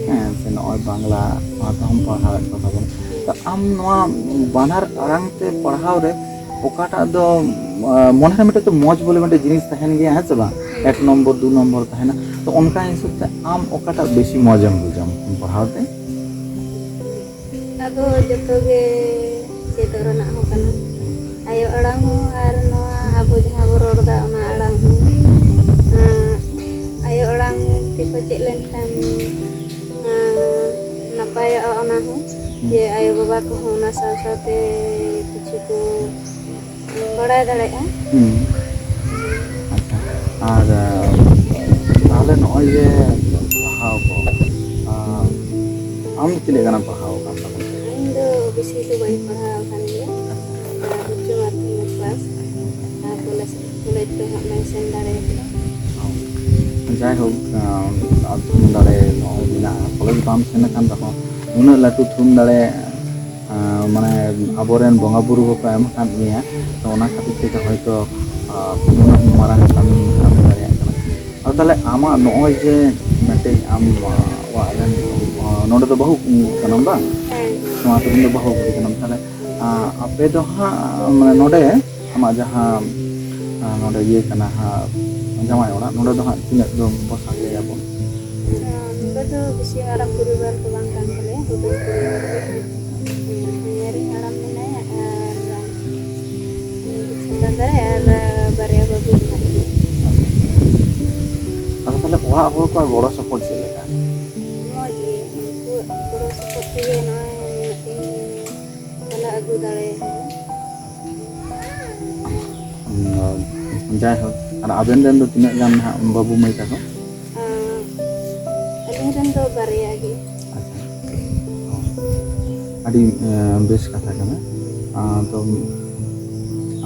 ᱦᱮᱸ, ᱥᱮ ᱱᱚᱜᱼᱚᱭ ᱵᱟᱝᱞᱟ, ᱱᱚᱣᱟ ᱛᱮᱦᱚᱸᱢ ᱯᱟᱲᱦᱟᱣᱮᱫ ᱠᱚ ᱛᱟᱵᱚᱱᱟ᱾ ᱛᱚ ᱟᱢ ᱱᱚᱣᱟ ᱵᱟᱱᱟᱨ ᱟᱲᱟᱝ ᱛᱮ ᱯᱟᱲᱦᱟᱣ ᱨᱮ ᱚᱠᱟᱴᱟᱜ ᱫᱚ, ᱟᱸ, ᱢᱚᱱᱮ ᱨᱮ ᱢᱤᱫᱴᱮᱱ ᱛᱚ ᱢᱚᱡᱽ ᱵᱚᱞᱮ ᱢᱤᱫᱴᱮᱱ ᱡᱤᱱᱤᱥ ᱛᱟᱦᱮᱱ ᱜᱮᱭᱟ, ᱦᱮᱸ ᱥᱮ ᱵᱟᱝ? ᱦᱮᱸ᱾ ᱮᱠ ᱱᱚᱢᱵᱚᱨ, ᱫᱩ ᱱᱚᱢᱵᱚᱨ ᱛᱟᱦᱮᱱᱟ᱾ ᱛᱚ ᱚᱱᱠᱟ ᱦᱤᱥᱟᱹᱵ ᱛᱮ ᱟᱢ ᱚᱠᱟᱴᱟᱜ ᱵᱮᱥᱤ ᱢᱚᱡᱮᱢ ᱵᱩᱡᱟ ᱯᱟᱲᱦᱟᱣ ᱛᱮ? ᱟᱫᱚ ᱡᱚᱛᱚ ᱜᱮ ᱪᱮᱫᱚᱜ ᱨᱮᱱᱟᱜ ᱦᱚᱸ ᱠᱟᱱᱟ᱾ ᱟᱭᱳ ᱟᱲᱟᱝ ᱦᱚᱸ ᱟᱨ ᱱᱚᱣᱟ ᱟᱵᱚ ᱡᱟᱦᱟᱸ ᱵᱚ ᱨᱚᱲ ᱮᱫᱟ, ᱚᱱᱟ ᱟᱲᱟᱝ ᱦᱚᱸ᱾ ᱟᱸ, ᱟᱭᱳ ᱟᱲᱟᱝ ᱛᱮᱠᱚ ᱪᱮᱫ ᱞᱮᱱᱠᱷᱟᱱ, ᱟᱸ, ᱱᱟᱯᱟᱭᱚᱜᱼᱟ ᱚᱱᱟ ᱦᱚᱸ᱾ ᱦᱩᱸ᱾ ᱡᱮ ᱟᱭᱳ ᱵᱟᱵᱟ ᱠᱚᱦᱚᱸ ᱚᱱᱟ ᱥᱟᱶ ᱥᱟᱶᱛᱮ ᱠᱤᱪᱷᱩ ᱠᱚ ᱵᱟᱲᱟᱭ ᱫᱟᱲᱮᱭᱟᱜᱼᱟ᱾ ᱦᱩᱸ᱾ ᱟᱪᱪᱷᱟ᱾ ᱟᱨ, ᱟᱸ, ᱛᱟᱦᱚᱞᱮ ᱱᱚᱜᱼᱚᱭ ᱡᱮ ᱯᱟᱲᱦᱟᱣ ᱠᱚ, ᱟᱸ, ᱟᱢ ᱫᱚ ᱛᱤᱱᱟᱹᱜ ᱜᱟᱱᱮᱢ ᱯᱟᱲᱦᱟᱣ ᱟᱠᱟᱱ ᱛᱟᱵᱚᱱᱟ? ᱤᱧ ᱫᱚ ᱵᱮᱥᱤ ᱫᱚ ᱵᱟᱹᱧ ᱯᱟᱲᱦᱟᱣ ᱟᱠᱟᱱ ᱜᱮᱭᱟ᱾ ᱟᱪᱪᱷᱟ᱾ ᱟᱨ ᱩᱪᱪᱚ ᱫᱚ ᱦᱟᱸᱜ ᱵᱟᱹᱧ ᱥᱮᱱ ᱫᱟᱲᱮᱭᱟᱜᱼᱟ᱾ ᱡᱟᱭᱦᱳᱠ, ᱟᱢ ᱫᱟᱲᱮ ᱱᱚᱜᱼᱚᱭ ᱢᱮᱱᱟᱜᱼᱟ, ᱠᱚᱞᱮᱡᱽ ᱵᱟᱢ ᱥᱮᱱ ᱟᱠᱟᱱ ᱨᱮᱦᱚᱸ ᱩᱱᱟᱹᱜ ᱞᱟᱹᱴᱩ ᱛᱷᱩᱢ ᱫᱟᱲᱮ, ᱟᱸ, ᱢᱟᱱᱮ ᱟᱵᱚᱨᱮᱱ ᱵᱚᱸᱜᱟ ᱵᱩᱨᱩ ᱠᱚᱠᱚ ᱮᱢ ᱟᱠᱟᱫ ᱢᱮᱭᱟ, ᱛᱚ ᱚᱱᱟ ᱠᱷᱟᱹᱛᱤᱨ ᱛᱮᱜᱮ ᱦᱚᱭᱛᱚ, ᱟᱸ, ᱱᱩᱱᱟᱹᱜ ᱢᱟᱨᱟᱝ ᱠᱟᱹᱢᱤ ᱠᱟᱹᱢᱤ ᱫᱟᱲᱮᱭᱟᱜ ᱠᱟᱱᱟ᱾ ᱟᱫᱚ ᱛᱟᱦᱚᱞᱮ ᱟᱢᱟᱜ ᱱᱚᱜᱼᱚᱭ ᱡᱮ ᱢᱤᱫᱴᱮᱡ ᱟᱢ, ᱟᱸ, ᱚᱲᱟᱜ ᱨᱮᱱ, ᱟᱸ, ᱱᱚᱰᱮ ᱫᱚ ᱵᱟᱹᱦᱩ ᱠᱟᱱᱟᱢ ᱵᱟᱝ? ᱦᱮᱸ᱾ ᱱᱚᱣᱟ ᱟᱹᱛᱩ ᱨᱮᱱ ᱫᱚ ᱵᱟᱹᱦᱩ ᱠᱩᱲᱤ ᱠᱟᱱᱟᱢ᱾ ᱛᱟᱦᱚᱞᱮ, ᱟᱸ, ᱟᱯᱮ ᱫᱚ ᱦᱟᱸᱜ ᱢᱟᱱᱮ ᱱᱚᱰᱮ ᱟᱢᱟᱜ ᱡᱟᱦᱟᱸ, ᱟᱸ, ᱱᱚᱰᱮ ᱤᱭᱟᱹ ᱠᱟᱱᱟ ᱦᱟᱸᱜ, ᱡᱟᱶᱟᱭ ᱚᱲᱟᱜ, ᱱᱚᱰᱮ ᱫᱚ ᱦᱟᱸᱜ ᱛᱤᱱᱟᱹᱜ ᱫᱚ ᱵᱚᱥᱟ ᱜᱮᱭᱟᱵᱚᱱ? ᱟᱸ, ᱱᱚᱰᱮ ᱫᱚ ᱵᱮᱥᱤ ᱢᱟᱨᱟᱝ ᱯᱚᱨᱤᱵᱟᱨ ᱫᱚ ᱵᱟᱝ ᱠᱟᱱ ᱛᱟᱞᱮᱭᱟ, ᱦᱩᱰᱤᱧ ᱯᱚᱨᱤᱵᱟᱨ ᱜᱮ᱾ ᱦᱩᱸ, ᱦᱚᱧᱦᱟᱨᱤᱧ ᱦᱟᱲᱟᱢ ᱢᱮᱱᱟᱭᱟ ᱟᱨ ᱢᱤᱫ ᱪᱷᱟᱛᱟ ᱫᱟᱨᱮ ᱟᱨ ᱵᱟᱨᱭᱟ ᱵᱟᱹᱵᱩ ᱢᱮᱱᱟᱜ ᱠᱤᱱᱟ᱾ ᱟᱫᱚ ᱛᱟᱦᱚᱞᱮ ᱚᱲᱟᱜ ᱦᱚᱲ ᱠᱚᱣᱟᱜ ᱜᱚᱲᱚ ᱥᱚᱯᱚᱦᱚᱫ ᱪᱮᱫ ᱞᱮᱠᱟ? ᱢᱚᱡᱽ ᱜᱮ, ᱩᱱᱠᱩᱣᱟᱜ ᱜᱚᱲᱚ ᱥᱚᱯᱚᱦᱚᱫ ᱛᱮᱜᱮ ᱱᱚᱜᱼᱚᱭ ᱱᱩᱱᱟᱹᱜ ᱫᱤᱱ ᱪᱟᱞᱟᱣ ᱟᱹᱜᱩ ᱫᱟᱲᱮ ᱟᱠᱟᱱᱟ᱾ ᱩᱸ, ᱡᱟᱭᱦᱳᱠ, ᱟᱨ ᱟᱵᱮᱱ ᱨᱮᱱ ᱫᱚ ᱛᱤᱱᱟᱹᱜ ᱜᱟᱱ ᱦᱟᱸᱜ ᱵᱟᱹᱵᱩ ᱢᱟᱹᱭ ᱛᱟᱠᱚ? ᱟᱸ, ᱟᱹᱞᱤᱧ ᱨᱮᱱ ᱫᱚ ᱵᱟᱨᱭᱟ ᱜᱮ᱾ ᱟᱪᱪᱷᱟ, ᱟᱹᱰᱤ, ᱮᱸ, ᱵᱮᱥ ᱠᱟᱛᱷᱟ ᱠᱟᱱᱟ᱾ ᱟᱸ, ᱛᱚ,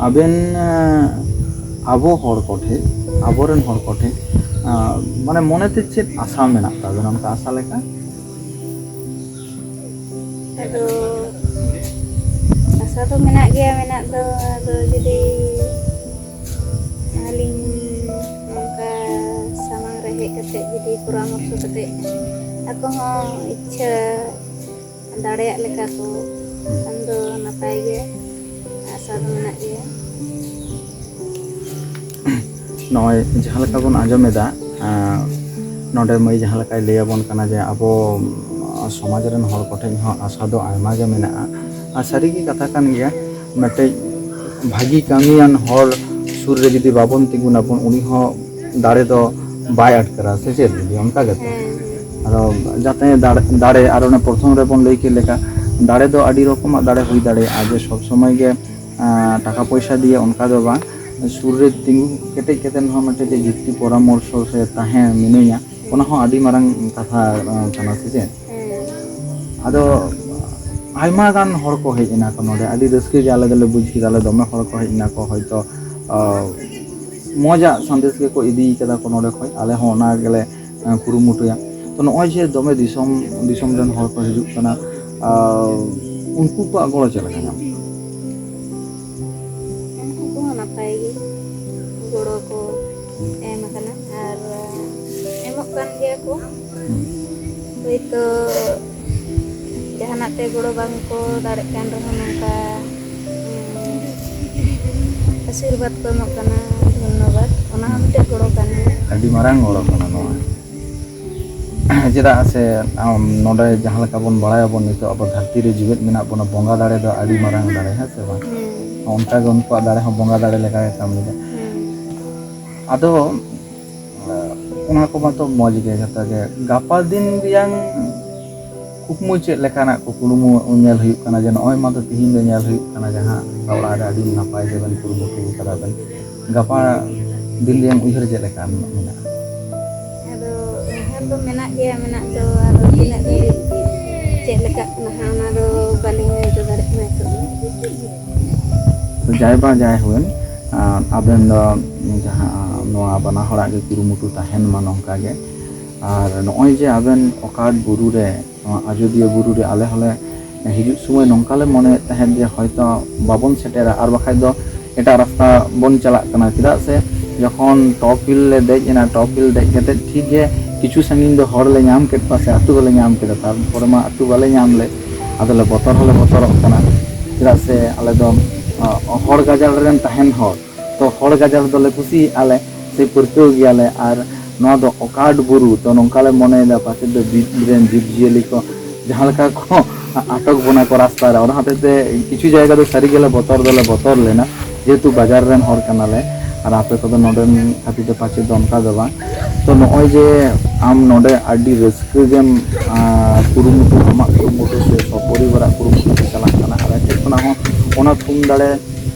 ᱟᱵᱮᱱ, ᱮᱸ, ᱟᱵᱚ ᱦᱚᱲ ᱠᱚᱴᱷᱮᱱ, ᱟᱵᱚᱨᱮᱱ ᱦᱚᱲ ᱠᱚᱴᱷᱮᱱ, ᱟᱸ, ᱢᱟᱱᱮ ᱢᱚᱱᱮᱛᱮ ᱪᱮᱫ ᱟᱥᱟ ᱢᱮᱱᱟᱜ ᱛᱟᱵᱮᱱᱟ, ᱚᱱᱠᱟ ᱟᱥᱟ ᱞᱮᱠᱟ? ᱟᱫᱚ ᱟᱥᱟ ᱫᱚ ᱢᱮᱱᱟᱜ ᱜᱮᱭᱟ, ᱢᱮᱱᱟᱜ ᱫᱚ᱾ ᱟᱫᱚ ᱡᱩᱫᱤ ᱟᱹᱞᱤᱧ ᱚᱱᱠᱟ ᱥᱟᱢᱟᱝ ᱨᱮ ᱦᱮᱡ ᱠᱟᱛᱮ ᱡᱩᱫᱤ ᱯᱚᱨᱟᱢᱚᱨᱥᱚ ᱠᱟᱛᱮ ᱟᱠᱚ ᱦᱚᱸ ᱤᱪᱪᱷᱟᱹ ᱫᱟᱲᱮᱭᱟᱜ ᱞᱮᱠᱟ ᱠᱚ, ᱠᱷᱟᱱ ᱫᱚ ᱱᱟᱯᱟᱭ ᱜᱮ, ᱟᱥᱟ ᱫᱚ ᱢᱮᱱᱟᱜ ᱜᱮᱭᱟ᱾ ᱱᱚᱜᱼᱚᱭ ᱡᱟᱦᱟᱸ ᱞᱮᱠᱟ ᱵᱚᱱ ᱟᱸᱡᱚᱢ ᱮᱫᱟ, ᱟᱸ, ᱱᱚᱰᱮ ᱢᱟᱹᱭ ᱡᱟᱦᱟᱸ ᱞᱮᱠᱟᱭ ᱞᱟᱹᱭ ᱟᱵᱚᱱ ᱠᱟᱱᱟ ᱡᱮ ᱟᱵᱚ, ᱟᱸ, ᱥᱚᱢᱟᱡᱽ ᱨᱮᱱ ᱦᱚᱲ ᱠᱚᱴᱷᱮᱱ ᱦᱚᱸ ᱟᱥᱟ ᱫᱚ ᱟᱭᱢᱟ ᱜᱮ ᱢᱮᱱᱟᱜᱼᱟ᱾ ᱟᱨ ᱥᱟᱹᱨᱤᱜᱮ ᱠᱟᱛᱷᱟ ᱠᱟᱱ ᱜᱮᱭᱟ, ᱢᱤᱫᱴᱮᱡ ᱵᱷᱟᱹᱜᱤ ᱠᱟᱹᱢᱤᱭᱟᱱ ᱦᱚᱲ ᱥᱩᱨ ᱨᱮ ᱡᱩᱫᱤ ᱵᱟᱵᱚᱱ ᱛᱤᱸᱜᱩᱱᱟᱵᱚᱱ, ᱩᱱᱤ ᱦᱚᱸ ᱫᱟᱲᱮ ᱫᱚ ᱵᱟᱭ ᱟᱴᱠᱟᱨᱟ, ᱥᱮ ᱪᱮᱫ ᱫᱤᱫᱤ? ᱚᱱᱠᱟ ᱜᱮᱛᱚ? ᱦᱮᱸ, ᱦᱮᱸ᱾ ᱟᱫᱚ ᱡᱟᱛᱮ ᱫᱟᱲᱮ, ᱫᱟᱲᱮ, ᱟᱨ ᱚᱱᱮ ᱯᱨᱚᱛᱷᱚᱢ ᱨᱮᱵᱚᱱ ᱞᱟᱹᱭ ᱠᱮᱫ ᱞᱮᱠᱟ, ᱫᱟᱲᱮ ᱫᱚ ᱟᱹᱰᱤ ᱨᱚᱠᱚᱢᱟᱜ ᱫᱟᱲᱮ ᱦᱩᱭ ᱫᱟᱲᱮᱭᱟᱜᱼᱟ, ᱡᱮ ᱥᱚᱵᱽ ᱥᱚᱢᱚᱭ ᱜᱮ ᱟᱸ, ᱴᱟᱠᱟ ᱯᱚᱭᱥᱟ ᱫᱤᱭᱮ ᱚᱱᱠᱟ ᱫᱚ ᱵᱟᱝ, ᱥᱩᱨ ᱨᱮ ᱛᱤᱸᱜᱩ ᱠᱮᱴᱮᱡ ᱠᱟᱛᱮ ᱦᱚᱸ ᱢᱤᱫᱴᱮᱡ ᱡᱮ ᱡᱩᱠᱛᱤ ᱯᱚᱨᱟᱢᱚᱨᱥᱚ ᱥᱮ ᱛᱟᱦᱮᱸ ᱢᱤᱱᱟᱹᱧᱟ, ᱚᱱᱟ ᱦᱚᱸ ᱟᱹᱰᱤ ᱢᱟᱨᱟᱝ ᱠᱟᱛᱷᱟ, ᱟᱸ, ᱠᱟᱱᱟ, ᱥᱮ ᱪᱮᱫ? ᱦᱮᱸ᱾ ᱟᱫᱚ ᱟᱭᱢᱟ ᱜᱟᱱ ᱦᱚᱲ ᱠᱚ ᱦᱮᱡ ᱮᱱᱟ ᱠᱚ ᱱᱚᱰᱮ, ᱟᱹᱰᱤ ᱨᱟᱹᱥᱠᱟᱹ ᱜᱮ ᱟᱞᱮ ᱫᱚᱞᱮ ᱵᱩᱡᱽ ᱠᱮᱫᱟ, ᱟᱞᱮ ᱫᱚᱢᱮ ᱦᱚᱲ ᱠᱚ ᱦᱮᱡ ᱮᱱᱟ ᱠᱚ, ᱦᱚᱭᱛᱳ, ᱟᱸ, ᱢᱚᱡᱟᱜ ᱥᱟᱸᱫᱮᱥ ᱜᱮᱠᱚ ᱤᱫᱤ ᱠᱟᱫᱟ ᱠᱚ ᱱᱚᱰᱮ ᱠᱷᱚᱱ, ᱟᱞᱮ ᱦᱚᱸ ᱚᱱᱟ ᱜᱮᱞᱮ ᱠᱩᱨᱩᱢᱩᱴᱩᱭᱟ᱾ ᱛᱚ, ᱱᱚᱜᱼᱚᱭ ᱡᱮ ᱫᱚᱢᱮ ᱫᱤᱥᱚᱢ ᱫᱤᱥᱚᱢ ᱨᱮᱱ ᱦᱚᱲ ᱠᱚ ᱦᱤᱡᱩᱜ ᱠᱟᱱᱟ, ᱟᱨ ᱩᱱᱠᱩ ᱠᱚᱣᱟᱜ ᱜᱚᱲᱚ ᱪᱮᱫ ᱞᱮᱠᱟ ᱧᱟᱢᱚᱜ ᱠᱟᱱᱟ? ᱩᱱᱠᱩ ᱠᱚᱦᱚᱸ ᱱᱟᱯᱟᱭ ᱜᱮ ᱜᱚᱲᱚ ᱠᱚ ᱮᱢ ᱟᱠᱟᱱᱟ ᱟᱨ ᱮᱢᱚᱜ ᱠᱟᱱ ᱜᱮᱭᱟ ᱠᱚ᱾ ᱦᱳᱭᱛᱳ ᱡᱟᱦᱟᱱᱟᱜ ᱛᱮ ᱜᱚᱲᱚ ᱵᱟᱝ ᱠᱚ ᱫᱟᱲᱮᱜ ᱠᱟᱱ ᱨᱮᱦᱚᱸ, ᱱᱚᱝᱠᱟ ᱟᱥᱤᱨᱵᱟᱫᱽ ᱠᱚ ᱮᱢᱚᱜ ᱠᱟᱱᱟ, ᱫᱷᱚᱱᱱᱚᱵᱟᱫᱽ, ᱚᱱᱟ ᱦᱚᱸ ᱢᱤᱫᱴᱮᱱ ᱜᱚᱲᱚ ᱠᱟᱱ ᱜᱮᱭᱟ᱾ ᱟᱹᱰᱤ ᱢᱟᱨᱟᱝ ᱜᱚᱲᱚ ᱠᱟᱱᱟ ᱱᱚᱣᱟ᱾ ᱪᱮᱫᱟᱜ ᱥᱮ ᱟᱢ ᱱᱚᱰᱮ ᱡᱟᱦᱟᱸ ᱞᱮᱠᱟ ᱵᱚᱱ ᱵᱟᱲᱟᱭᱟᱵᱚᱱ, ᱱᱤᱛᱚᱜ ᱟᱵᱚ ᱫᱷᱟᱹᱨᱛᱤ ᱨᱮ ᱡᱤᱣᱮᱫ ᱢᱮᱱᱟᱜ ᱵᱚᱱᱟ, ᱵᱚᱸᱜᱟ ᱫᱟᱲᱮ ᱫᱚ ᱟᱹᱰᱤ ᱢᱟᱨᱟᱝ ᱫᱟᱲᱮ, ᱦᱮᱸ ᱥᱮ ᱵᱟᱝ? ᱚᱱᱠᱟᱜᱮ ᱩᱱᱠᱩᱣᱟᱜ ᱫᱟᱲᱮ ᱦᱚᱸ ᱵᱚᱸᱜᱟ ᱫᱟᱲᱮ ᱞᱮᱠᱟ ᱜᱮ ᱠᱟᱹᱢᱤᱭᱮᱫᱟ᱾ ᱟᱫᱚ ᱚᱱᱟ ᱠᱚ ᱢᱟᱛᱚ ᱢᱚᱡᱽ ᱜᱮ ᱡᱚᱛᱚ ᱜᱮ᱾ ᱜᱟᱯᱟ ᱫᱤᱱ ᱨᱮᱭᱟᱝ ᱠᱩᱠᱢᱩ ᱪᱮᱫ ᱞᱮᱠᱟᱱᱟᱜ ᱠᱩᱠᱢᱩ ᱧᱮᱞ ᱦᱩᱭᱩᱜ ᱠᱟᱱᱟ ᱡᱮ ᱱᱚᱜᱼᱚᱭ ᱢᱟᱛᱚ ᱛᱤᱦᱤᱧ ᱫᱚ ᱧᱮᱞ ᱦᱩᱭᱩᱜ ᱠᱟᱱᱟ ᱡᱟᱦᱟᱸ ᱚᱲᱟᱜ ᱨᱮ ᱟᱹᱰᱤ ᱱᱟᱯᱟᱭ ᱜᱮᱵᱮᱱ ᱠᱩᱨᱩᱢᱩᱴᱩ ᱠᱟᱫᱟ ᱵᱮᱱ, ᱜᱟᱯᱟ ᱫᱤᱱ ᱨᱮᱭᱟᱝ ᱩᱭᱦᱟᱹᱨ ᱪᱮᱫ ᱞᱮᱠᱟ ᱢᱮᱱᱟᱜᱼᱟ? ᱟᱫᱚ ᱩᱭᱦᱟᱹᱨ ᱫᱚ ᱢᱮᱱᱟᱜ ᱜᱮᱭᱟ, ᱢᱮᱱᱟᱜ ᱫᱚ, ᱟᱫᱚ ᱛᱤᱱᱟᱹᱜ ᱫᱷᱟᱹᱵᱤᱡ ᱪᱮᱫ ᱞᱮᱠᱟᱜ ᱠᱟᱱᱟ ᱦᱟᱸᱜ, ᱚᱱᱟ ᱫᱚ ᱵᱟᱹᱞᱤᱧ ᱞᱟᱹᱭ ᱦᱚᱪᱚ ᱫᱟᱲᱮᱭᱟᱜ ᱠᱟᱱᱟ ᱱᱤᱛᱚᱜ ᱫᱚ᱾ ᱛᱚ, ᱡᱟᱭ ᱵᱟ ᱡᱟᱭ ᱦᱩᱭᱮᱱ, ᱟᱵᱮᱱ ᱫᱚ ᱡᱟᱦᱟᱸ ᱱᱚᱣᱟ ᱵᱟᱱᱟ ᱦᱚᱲᱟᱜ ᱜᱮ ᱠᱩᱨᱩᱢᱩᱴᱩ ᱛᱟᱦᱮᱱ ᱢᱟ ᱱᱚᱝᱠᱟ ᱜᱮ᱾ ᱟᱨ ᱱᱚᱜᱼᱚᱭ ᱡᱮ ᱟᱵᱮᱱ ᱚᱠᱟᱴ ᱵᱩᱨᱩ ᱨᱮ, ᱱᱚᱣᱟ ᱟᱡᱳᱫᱤᱭᱟᱹ ᱵᱩᱨᱩ ᱨᱮ ᱟᱞᱮ ᱦᱚᱸᱞᱮ ᱦᱤᱡᱩᱜ ᱥᱚᱢᱚᱭ ᱱᱚᱝᱠᱟ ᱞᱮ ᱢᱚᱱᱮᱭᱮᱫ ᱛᱟᱦᱮᱸᱫ ᱡᱮ ᱦᱚᱭᱛᱚ ᱵᱟᱵᱚᱱ ᱥᱮᱴᱮᱨᱟ, ᱟᱨ ᱵᱟᱠᱷᱟᱡ ᱫᱚ ᱮᱴᱟᱜ ᱨᱟᱥᱛᱟ ᱵᱚᱱ ᱪᱟᱞᱟᱜ ᱠᱟᱱᱟ᱾ ᱪᱮᱫᱟᱜ ᱥᱮ ᱡᱚᱠᱷᱚᱱ top hill ᱞᱮ ᱫᱮᱡ ᱮᱱᱟ, top hill ᱫᱮᱡ ᱠᱟᱛᱮ ᱴᱷᱤᱠ ᱜᱮ ᱠᱤᱪᱷᱩ ᱥᱟᱺᱜᱤᱧ ᱫᱚ ᱦᱚᱲ ᱞᱮ ᱧᱟᱢ ᱠᱮᱫ ᱠᱚᱣᱟ ᱥᱮ ᱟᱹᱛᱩ ᱦᱚᱸᱞᱮ ᱧᱟᱢ ᱠᱮᱫᱟ, ᱛᱟᱨᱯᱚᱨᱮ ᱢᱟ ᱟᱹᱛᱩ ᱵᱟᱞᱮ ᱧᱟᱢ ᱞᱮᱫ᱾ ᱟᱫᱚᱞᱮ ᱵᱚᱛᱚᱨ ᱦᱚᱸᱞᱮ ᱵᱚᱛᱚᱨᱚᱜ ᱠᱟᱱᱟ, ᱪᱮᱫᱟᱜ ᱥᱮ ᱟᱞᱮ ᱫᱚ ᱦᱚᱲ ᱜᱟᱡᱟᱲ ᱨᱮᱱ ᱛᱟᱦᱮᱱ ᱦᱚᱲ᱾ ᱛᱚ, ᱦᱚᱲ ᱜᱟᱡᱟᱲ ᱫᱚᱞᱮ ᱠᱩᱥᱤᱭᱟᱜᱼᱟ ᱞᱮ ᱥᱮ ᱯᱟᱹᱨᱠᱟᱹᱣ ᱜᱮᱭᱟᱞᱮ, ᱟᱨ ᱱᱚᱣᱟ ᱫᱚ ᱚᱠᱟᱴ ᱵᱩᱨᱩ, ᱛᱚ ᱱᱚᱝᱠᱟ ᱞᱮ ᱢᱚᱱᱮᱭᱮᱫᱟ ᱯᱟᱪᱮᱫ ᱫᱚ ᱵᱤᱨ ᱨᱮᱱ ᱡᱤᱵᱽᱼᱡᱤᱭᱟᱹᱞᱤ ᱠᱚ ᱡᱟᱦᱟᱸ ᱞᱮᱠᱟ ᱠᱚ ᱟᱴᱚᱠ ᱵᱚᱱᱟ ᱠᱚ ᱨᱟᱥᱛᱟ ᱨᱮ᱾ ᱚᱱᱟ ᱦᱚᱛᱮᱡ ᱛᱮ ᱠᱤᱪᱷᱩ ᱡᱟᱭᱜᱟ ᱫᱚ ᱥᱟᱹᱨᱤ ᱜᱮᱞᱮ ᱵᱚᱛᱚᱨ ᱫᱚᱞᱮ ᱵᱚᱛᱚᱨ ᱞᱮᱱᱟ, ᱡᱮᱦᱮᱛᱩ ᱵᱟᱡᱟᱨ ᱨᱮᱱ ᱦᱚᱲ ᱠᱟᱱᱟᱞᱮ᱾ ᱟᱨ ᱟᱯᱮ ᱠᱚᱫᱚ ᱱᱚᱰᱮᱱ ᱠᱷᱟᱹᱛᱤᱨ ᱛᱮ ᱯᱟᱪᱮᱫ ᱫᱚ ᱚᱱᱠᱟ ᱫᱚ ᱵᱟᱝ᱾ ᱛᱚ, ᱱᱚᱜᱼᱚᱭ ᱡᱮ ᱟᱢ ᱱᱚᱰᱮ ᱟᱹᱰᱤ ᱨᱟᱹᱥᱠᱟᱹ ᱜᱮᱢ ᱠᱩᱨᱩᱢᱩᱴᱩ, ᱟᱢᱟᱜ ᱠᱩᱨᱩᱢᱩᱴᱩ ᱥᱮ ᱥᱚᱯᱚᱨᱤᱵᱟᱨᱟᱜ ᱠᱩᱨᱩᱢᱩᱴᱩ ᱛᱮ ᱪᱟᱞᱟᱜ ᱠᱟᱱᱟ, ᱟᱞᱮ ᱴᱷᱮᱱ ᱠᱷᱚᱱᱟᱜ ᱦᱚᱸ ᱚᱱᱟ ᱛᱷᱩᱢ ᱫᱟᱲᱮ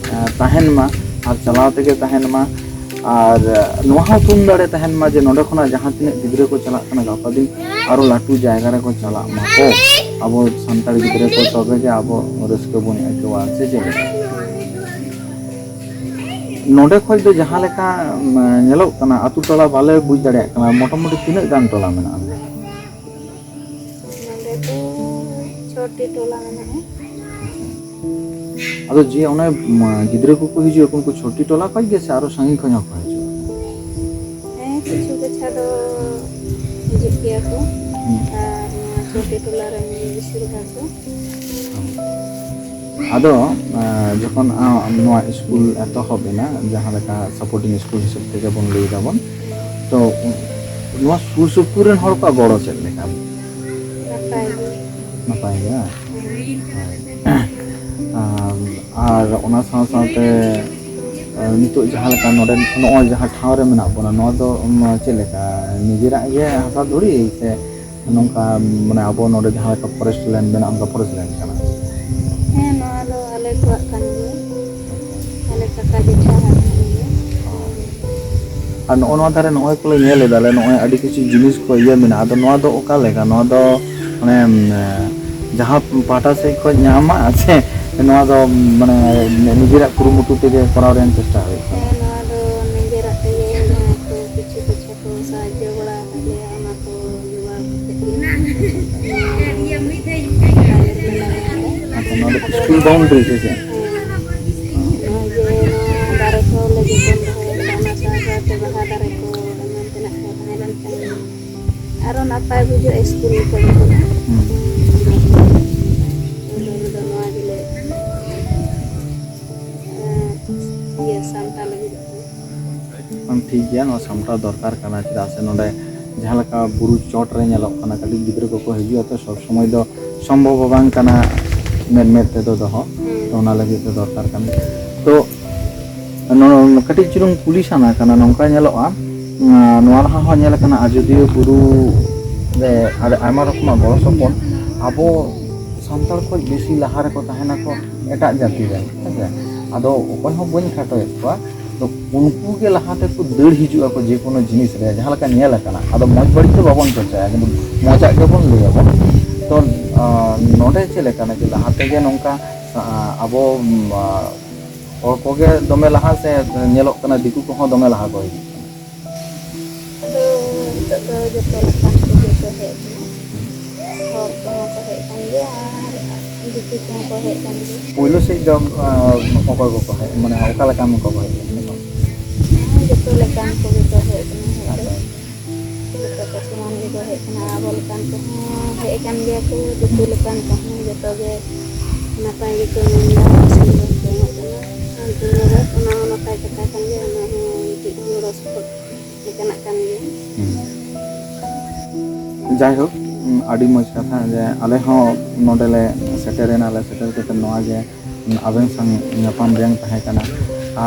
ᱛᱟᱦᱮᱱ ᱢᱟ ᱟᱨ ᱪᱟᱞᱟᱣ ᱛᱮᱜᱮ ᱛᱟᱦᱮᱱ ᱢᱟ᱾ ᱟᱨ ᱱᱚᱣᱟ ᱦᱚᱸ ᱛᱷᱩᱢ ᱫᱟᱲᱮ ᱛᱟᱦᱮᱱ ᱢᱟ ᱡᱮ ᱱᱚᱰᱮ ᱠᱷᱚᱱᱟᱜ ᱡᱟᱦᱟᱸ ᱛᱤᱱᱟᱹᱜ ᱜᱤᱫᱽᱨᱟᱹ ᱠᱚ ᱪᱟᱞᱟᱜ ᱠᱟᱱᱟ, ᱜᱟᱯᱟ ᱫᱤᱱ ᱟᱨᱚ ᱞᱟᱹᱴᱩ ᱡᱟᱭᱜᱟ ᱨᱮᱠᱚ ᱪᱟᱞᱟᱜ ᱢᱟ ᱠᱚ ᱟᱵᱚ ᱥᱟᱱᱛᱟᱲ ᱜᱤᱫᱽᱨᱟᱹ ᱠᱚ, ᱛᱚᱵᱮ ᱜᱮ ᱟᱵᱚ ᱨᱟᱹᱥᱠᱟᱹ ᱵᱚᱱ ᱟᱹᱭᱠᱟᱹᱣᱟ, ᱥᱮ ᱪᱮᱫ ᱞᱮᱠᱟ? ᱱᱚᱰᱮ ᱠᱷᱚᱡ ᱫᱚ ᱡᱟᱦᱟᱸ ᱞᱮᱠᱟ, ᱩᱢ, ᱧᱮᱞᱚᱜ ᱠᱟᱱᱟ, ᱟᱛᱳ ᱴᱚᱞᱟ ᱵᱟᱞᱮ ᱵᱩᱡᱽ ᱫᱟᱲᱮᱭᱟᱜ ᱠᱟᱱᱟ, ᱢᱚᱴᱟᱢᱩᱴᱤ ᱛᱤᱱᱟᱹᱜ ᱜᱟᱱ ᱴᱚᱞᱟ ᱢᱮᱱᱟᱜᱼᱟ? ᱱᱚᱰᱮ ᱫᱚ ᱪᱷᱚᱴᱤ ᱴᱚᱞᱟ ᱢᱮᱱᱟᱜᱼᱟ᱾ ᱟᱫᱚ ᱡᱮ ᱚᱱᱮ, ᱩᱢ, ᱜᱤᱫᱽᱨᱟᱹ ᱠᱚᱠᱚ ᱦᱤᱡᱩᱜᱼᱟ, ᱩᱱᱠᱩ ᱪᱷᱚᱴᱤ ᱴᱚᱞᱟ ᱠᱷᱚᱡ ᱜᱮ ᱥᱮ ᱟᱨᱚ ᱥᱟᱺᱜᱤᱧ ᱠᱷᱚᱱ ᱦᱚᱸᱠᱚ ᱦᱤᱡᱩᱜᱼᱟ? ᱦᱮᱸ, ᱠᱤᱪᱷᱩ ᱠᱟᱪᱷᱟ ᱫᱚ ᱦᱤᱡᱩᱜ ᱜᱮᱭᱟ ᱠᱚ᱾ ᱦᱩᱸ᱾ ᱟᱨ ᱱᱚᱣᱟ ᱪᱷᱚᱴᱤ ᱴᱚᱞᱟ ᱨᱮᱱ ᱵᱮᱥᱤᱨ ᱵᱷᱟᱜᱽ ᱫᱚ᱾ ᱟᱫᱚ, ᱟ, ᱡᱚᱠᱷᱚᱱ, ᱟ, ᱱᱚᱣᱟ ᱥᱠᱩᱞ ᱮᱛᱚᱦᱚᱵ ᱮᱱᱟ, ᱡᱟᱦᱟᱸ ᱞᱮᱠᱟ supporting school ᱦᱤᱥᱟᱹᱵ ᱛᱮᱜᱮ ᱵᱚᱱ ᱞᱟᱹᱭ ᱫᱟᱵᱚᱱ, ᱛᱚ, ᱱᱚᱣᱟ ᱥᱩᱨ ᱥᱩᱯᱩᱨ ᱨᱮᱱ ᱦᱚᱲ ᱠᱚᱣᱟᱜ ᱜᱚᱲᱚ ᱪᱮᱫ ᱞᱮᱠᱟ? ᱱᱟᱯᱟᱭ ᱜᱮ᱾ ᱱᱟᱯᱟᱭ ᱜᱮ, ᱵᱟᱝ? ᱦᱳᱭ᱾ ᱟᱢ, ᱟᱨ ᱚᱱᱟ ᱥᱟᱶ ᱥᱟᱶᱛᱮ, ᱟ, ᱱᱤᱛᱚᱜ ᱡᱟᱦᱟᱸ ᱞᱮᱠᱟ ᱱᱚᱰᱮ, ᱱᱚᱜᱼᱚᱭ ᱡᱟᱦᱟᱸ ᱴᱷᱟᱶ ᱨᱮ ᱢᱮᱱᱟᱜ ᱵᱚᱱᱟ, ᱱᱚᱣᱟ ᱫᱚ, ᱩᱢ, ᱪᱮᱫ ᱞᱮᱠᱟ ᱱᱤᱡᱮᱨᱟᱜ ᱜᱮ ᱦᱟᱥᱟ ᱫᱷᱩᱲᱤ ᱥᱮ ᱱᱚᱝᱠᱟ, ᱢᱟᱱᱮ, ᱟᱵᱚ ᱱᱚᱰᱮ ᱡᱟᱦᱟᱸ ᱞᱮᱠᱟ forest land ᱢᱮᱱᱟᱜᱼᱟ, ᱚᱱᱠᱟ forest land ᱠᱟᱱᱟ? ᱦᱮᱸ, ᱱᱚᱣᱟ ᱫᱚ ᱟᱞᱮ ᱠᱚᱣᱟᱜ ᱠᱟᱱ ᱜᱮᱭᱟ᱾ ᱟᱞᱮ ᱠᱟᱠᱟ ᱡᱮᱴᱷᱟ ᱦᱟᱜ ᱠᱟᱱ ᱜᱮᱭᱟ᱾ ᱟᱨ ᱱᱚᱜᱼᱚ ᱱᱚᱣᱟ ᱫᱷᱟᱨᱮ ᱱᱚᱜᱼᱚᱭ ᱠᱚᱞᱮ ᱧᱮᱞ ᱮᱫᱟ ᱞᱮ, ᱱᱚᱜᱼᱚᱭ ᱟᱹᱰᱤ ᱠᱤᱪᱷᱩ ᱡᱤᱱᱤᱥ ᱠᱚ ᱤᱭᱟᱹ ᱢᱮᱱᱟᱜᱼᱟ᱾ ᱟᱫᱚ ᱱᱚᱣᱟ ᱫᱚ ᱚᱠᱟ ᱞᱮᱠᱟ? ᱱᱚᱣᱟ ᱫᱚ, ᱢᱟᱱᱮ, ᱩᱢ, ᱡᱟᱦᱟᱸ ᱯᱟᱦᱴᱟ ᱥᱮᱫ ᱠᱷᱚᱱ ᱧᱟᱢᱟ ᱥᱮ ᱱᱚᱣᱟ ᱫᱚ, ᱢᱟᱱᱮ, ᱱᱤᱡᱮᱨᱟᱜ ᱠᱩᱨᱩᱢᱩᱴᱩ ᱛᱮᱜᱮ ᱠᱚᱨᱟᱣ ᱨᱮᱭᱟᱜ ᱪᱮᱥᱴᱟ ᱦᱩᱭᱩᱜ ᱠᱟᱱᱟ? ᱦᱮᱸ, ᱱᱚᱣᱟ ᱫᱚ ᱱᱤᱡᱮᱨᱟᱜ ᱛᱮᱜᱮ, ᱡᱟᱦᱟᱸᱭ ᱠᱚ ᱠᱤᱪᱷᱩ ᱠᱤᱪᱷᱩ ᱠᱚ ᱥᱟᱦᱟᱡᱽᱡᱚ ᱵᱟᱲᱟ ᱟᱠᱟᱫ ᱞᱮᱭᱟ, ᱚᱱᱟ ᱠᱚ ᱡᱚᱜᱟᱲ ᱠᱟᱛᱮ ᱜᱮ᱾ ᱟᱪᱪᱷᱟ, ᱱᱚᱣᱟ ᱫᱚ ᱥᱠᱩᱞ ᱵᱟᱣᱩᱱᱰᱟᱨᱤ ᱥᱮ ᱪᱮᱫ? ᱦᱮᱸ, ᱱᱚᱜᱼᱚᱭ ᱡᱮ ᱱᱚᱣᱟ ᱫᱟᱨᱮ ᱠᱚ ᱞᱮ ᱡᱚᱛᱚᱱ ᱫᱚᱦᱚᱭᱟ, ᱚᱱᱟ ᱥᱟᱶ ᱥᱟᱶᱛᱮ ᱵᱟᱦᱟ ᱫᱟᱨᱮ ᱠᱚ ᱮᱢᱟᱱ ᱛᱮᱱᱟᱜ ᱠᱚ ᱛᱟᱦᱮᱸ ᱞᱮᱱᱠᱷᱟᱱ ᱟᱨᱚ ᱱᱟᱯᱟᱭ ᱵᱩᱡᱷᱟᱹᱜᱼᱟ ᱥᱠᱩᱞ ᱠᱚᱨᱮ ᱦᱚᱸ᱾ ᱦᱩᱸ᱾ ᱩᱱ ᱫᱚ ᱱᱚᱣᱟ ᱜᱮᱞᱮ, ᱮᱸ, ᱤᱭᱟᱹ ᱥᱟᱢᱴᱟᱣ ᱞᱟᱹᱜᱤᱫᱚᱜ ᱠᱟᱱᱟ᱾ ᱵᱟᱝ, ᱴᱷᱤᱠ ᱜᱮᱭᱟ, ᱱᱚᱣᱟ ᱥᱟᱢᱴᱟᱣ ᱫᱚᱨᱠᱟᱨ ᱠᱟᱱᱟ, ᱪᱮᱫᱟᱜ ᱥᱮ ᱱᱚᱰᱮ ᱡᱟᱦᱟᱸ ᱞᱮᱠᱟ ᱵᱩᱨᱩ ᱪᱚᱴ ᱨᱮ ᱧᱮᱞᱚᱜ ᱠᱟᱱᱟ, ᱠᱟᱹᱴᱤᱡ ᱜᱤᱫᱽᱨᱟᱹ ᱠᱚᱠᱚ ᱦᱤᱡᱩᱜᱼᱟ, ᱛᱚ ᱥᱚᱵ ᱥᱚᱢᱚᱭ ᱫᱚ ᱥᱚᱢᱵᱷᱚᱵ ᱦᱚᱸ ᱵᱟᱝ ᱠᱟᱱᱟ ᱢᱮᱫ ᱢᱮᱫ ᱛᱮᱫᱚ ᱫᱚᱦᱚ᱾ ᱦᱩᱸ᱾ ᱛᱚ ᱚᱱᱟ ᱞᱟᱹᱜᱤᱫ ᱛᱮ ᱫᱚᱨᱠᱟᱨ ᱠᱟᱱᱟ᱾ ᱛᱚ ᱱᱚ-, ᱠᱟᱹᱴᱤᱡ ᱪᱩᱞᱩᱝ ᱠᱩᱞᱤ ᱥᱟᱱᱟ ᱠᱟᱱᱟ, ᱱᱚᱝᱠᱟ ᱧᱮᱞᱚᱜᱼᱟ, ᱩᱸ, ᱱᱚᱣᱟ ᱞᱟᱦᱟ ᱦᱚᱸ ᱧᱮᱞ ᱟᱠᱟᱱᱟ ᱟᱡᱚᱫᱤᱭᱟᱹ ᱵᱩᱨᱩ ᱨᱮ ᱟᱹᱰᱤ ᱟᱭᱢᱟ ᱨᱚᱠᱚᱢᱟᱜ ᱜᱚᱲᱚ ᱥᱚᱯᱚᱦᱚᱫ ᱟᱵᱚ ᱥᱟᱱᱛᱟᱲ ᱠᱷᱚᱱ ᱵᱮᱥᱤ ᱞᱟᱦᱟ ᱨᱮᱠᱚ ᱛᱟᱦᱮᱱᱟᱠᱚ ᱮᱴᱟᱜ ᱡᱟᱹᱛᱤ ᱨᱮᱱ, ᱦᱮᱸ ᱥᱮ? ᱟᱫᱚ ᱚᱠᱚᱭ ᱦᱚᱸ ᱵᱟᱹᱧ ᱠᱷᱟᱴᱚᱭᱮᱫ ᱠᱚᱣᱟ, ᱛᱚ ᱩᱱᱠᱩ ᱜᱮ ᱞᱟᱦᱟ ᱛᱮᱠᱚ ᱫᱟᱹᱲ ᱦᱤᱡᱩᱜ ᱟᱠᱚ ᱡᱮ ᱠᱳᱱᱳ ᱡᱤᱱᱤᱥ ᱨᱮ, ᱡᱟᱦᱟᱸ ᱞᱮᱠᱟ ᱧᱮᱞ ᱟᱠᱟᱱᱟ᱾ ᱟᱫᱚ ᱢᱚᱡᱽ ᱵᱟᱹᱲᱤᱡ ᱫᱚ ᱵᱟᱵᱚᱱ ᱪᱚᱨᱪᱟᱭᱟ, ᱠᱤᱱᱛᱩ ᱢᱚᱡᱟᱜ ᱜᱮᱵᱚᱱ ᱞᱟᱹᱭᱟᱵᱚᱱ᱾ ᱛᱚ, ᱟᱸ, ᱱᱚᱰᱮ ᱪᱮᱫ ᱞᱮᱠᱟᱱᱟ ᱡᱮ ᱞᱟᱦᱟ ᱛᱮᱜᱮ ᱱᱚᱝᱠᱟ, ᱟᱸ, ᱟᱵᱚ, ᱟᱸ, ᱦᱚᱲ ᱠᱚᱜᱮ ᱫᱚᱢᱮ ᱞᱟᱦᱟ ᱥᱮ ᱧᱮᱞᱚᱜ ᱠᱟᱱᱟ ᱫᱤᱠᱩ ᱠᱚᱦᱚᱸ ᱫᱚᱢᱮ ᱞᱟᱦᱟ ᱠᱚ ᱦᱤᱡᱩᱜ ᱠᱟᱱᱟ? ᱟᱫᱚ ᱱᱤᱛᱚᱜ ᱫᱚ ᱡᱚᱛᱚ ᱞᱮᱠᱟᱱ ᱠᱚᱜᱮ ᱠᱚ ᱦᱮᱡ ᱠᱟᱱᱟ᱾ ᱦᱚᱲ ᱠᱚᱦᱚᱸ ᱠᱚ ᱦᱮᱡ ᱠᱟᱱ ᱜᱮᱭᱟ ᱟᱨ ᱫᱤᱠᱩ ᱠᱚᱦᱚᱸ ᱠᱚ ᱦᱮᱡ ᱠᱟᱱ ᱜᱮᱭᱟ᱾ ᱯᱳᱭᱞᱳ ᱥᱮᱫ ᱫᱚ ᱚᱠᱚᱭ ᱠᱚᱠᱚ ᱦᱮᱡ, ᱢᱟᱱᱮ ᱚᱠᱟ ᱞᱮᱠᱟᱱ ᱠᱚᱠᱚ ᱦᱮᱡ ᱠᱟᱱᱟ? ᱦᱮᱸ, ᱡᱚᱛᱚ ᱞᱮᱠᱟᱱ ᱠᱚᱜᱮ ᱠᱚ ᱦᱮᱡ ᱠᱟᱱᱟ, ᱦᱮᱡ ᱫᱚ᱾ ᱡᱚᱛᱚ ᱠᱚ ᱥᱚᱢᱟᱱ ᱜᱮᱠᱚ ᱦᱮᱡ ᱠᱟᱱᱟ᱾ ᱟᱵᱚ ᱞᱮᱠᱟᱱ ᱠᱚᱦᱚᱸ ᱦᱮᱡ ᱟᱠᱟᱱ ᱜᱮᱭᱟ ᱠᱚ, ᱫᱤᱠᱩ ᱞᱮᱠᱟᱱ ᱠᱚᱦᱚᱸ᱾ ᱡᱚᱛᱚ ᱜᱮ ᱱᱟᱯᱟᱭ ᱜᱮᱠᱚ ᱢᱮᱱᱫᱟ, ᱟᱥᱤᱨᱵᱟᱫᱽ ᱠᱚ ᱮᱢᱚᱜ ᱠᱟᱱᱟ᱾ ᱟᱨ ᱫᱩᱱᱤᱭᱟᱹ ᱨᱮ ᱚᱱᱟ ᱦᱚᱸ ᱱᱟᱯᱟᱭ ᱠᱟᱛᱷᱟ ᱠᱟᱱ ᱜᱮᱭᱟ, ᱚᱱᱟ ᱦᱚᱸ ᱢᱤᱫᱴᱤᱡ ᱜᱚᱲᱚ ᱥᱚᱯᱚᱦᱚᱫ ᱞᱮᱠᱟᱱᱟᱜ ᱠᱟᱱ ᱜᱮᱭᱟ᱾ ᱦᱩᱸ᱾ ᱡᱟᱭᱦᱳᱠ, ᱩᱸ, ᱟᱹᱰᱤ ᱢᱚᱡᱽ ᱠᱟᱛᱷᱟ ᱡᱮ ᱟᱞᱮ ᱦᱚᱸ ᱱᱚᱰᱮ ᱞᱮ ᱥᱮᱴᱮᱨᱮᱱᱟ, ᱞᱮ ᱥᱮᱴᱮᱨ ᱠᱟᱛᱮ ᱱᱚᱣᱟ ᱜᱮ ᱟᱵᱮᱱ ᱥᱟᱶ ᱧᱟᱯᱟᱢ ᱨᱮᱭᱟᱝ ᱛᱟᱦᱮᱸ ᱠᱟᱱᱟ᱾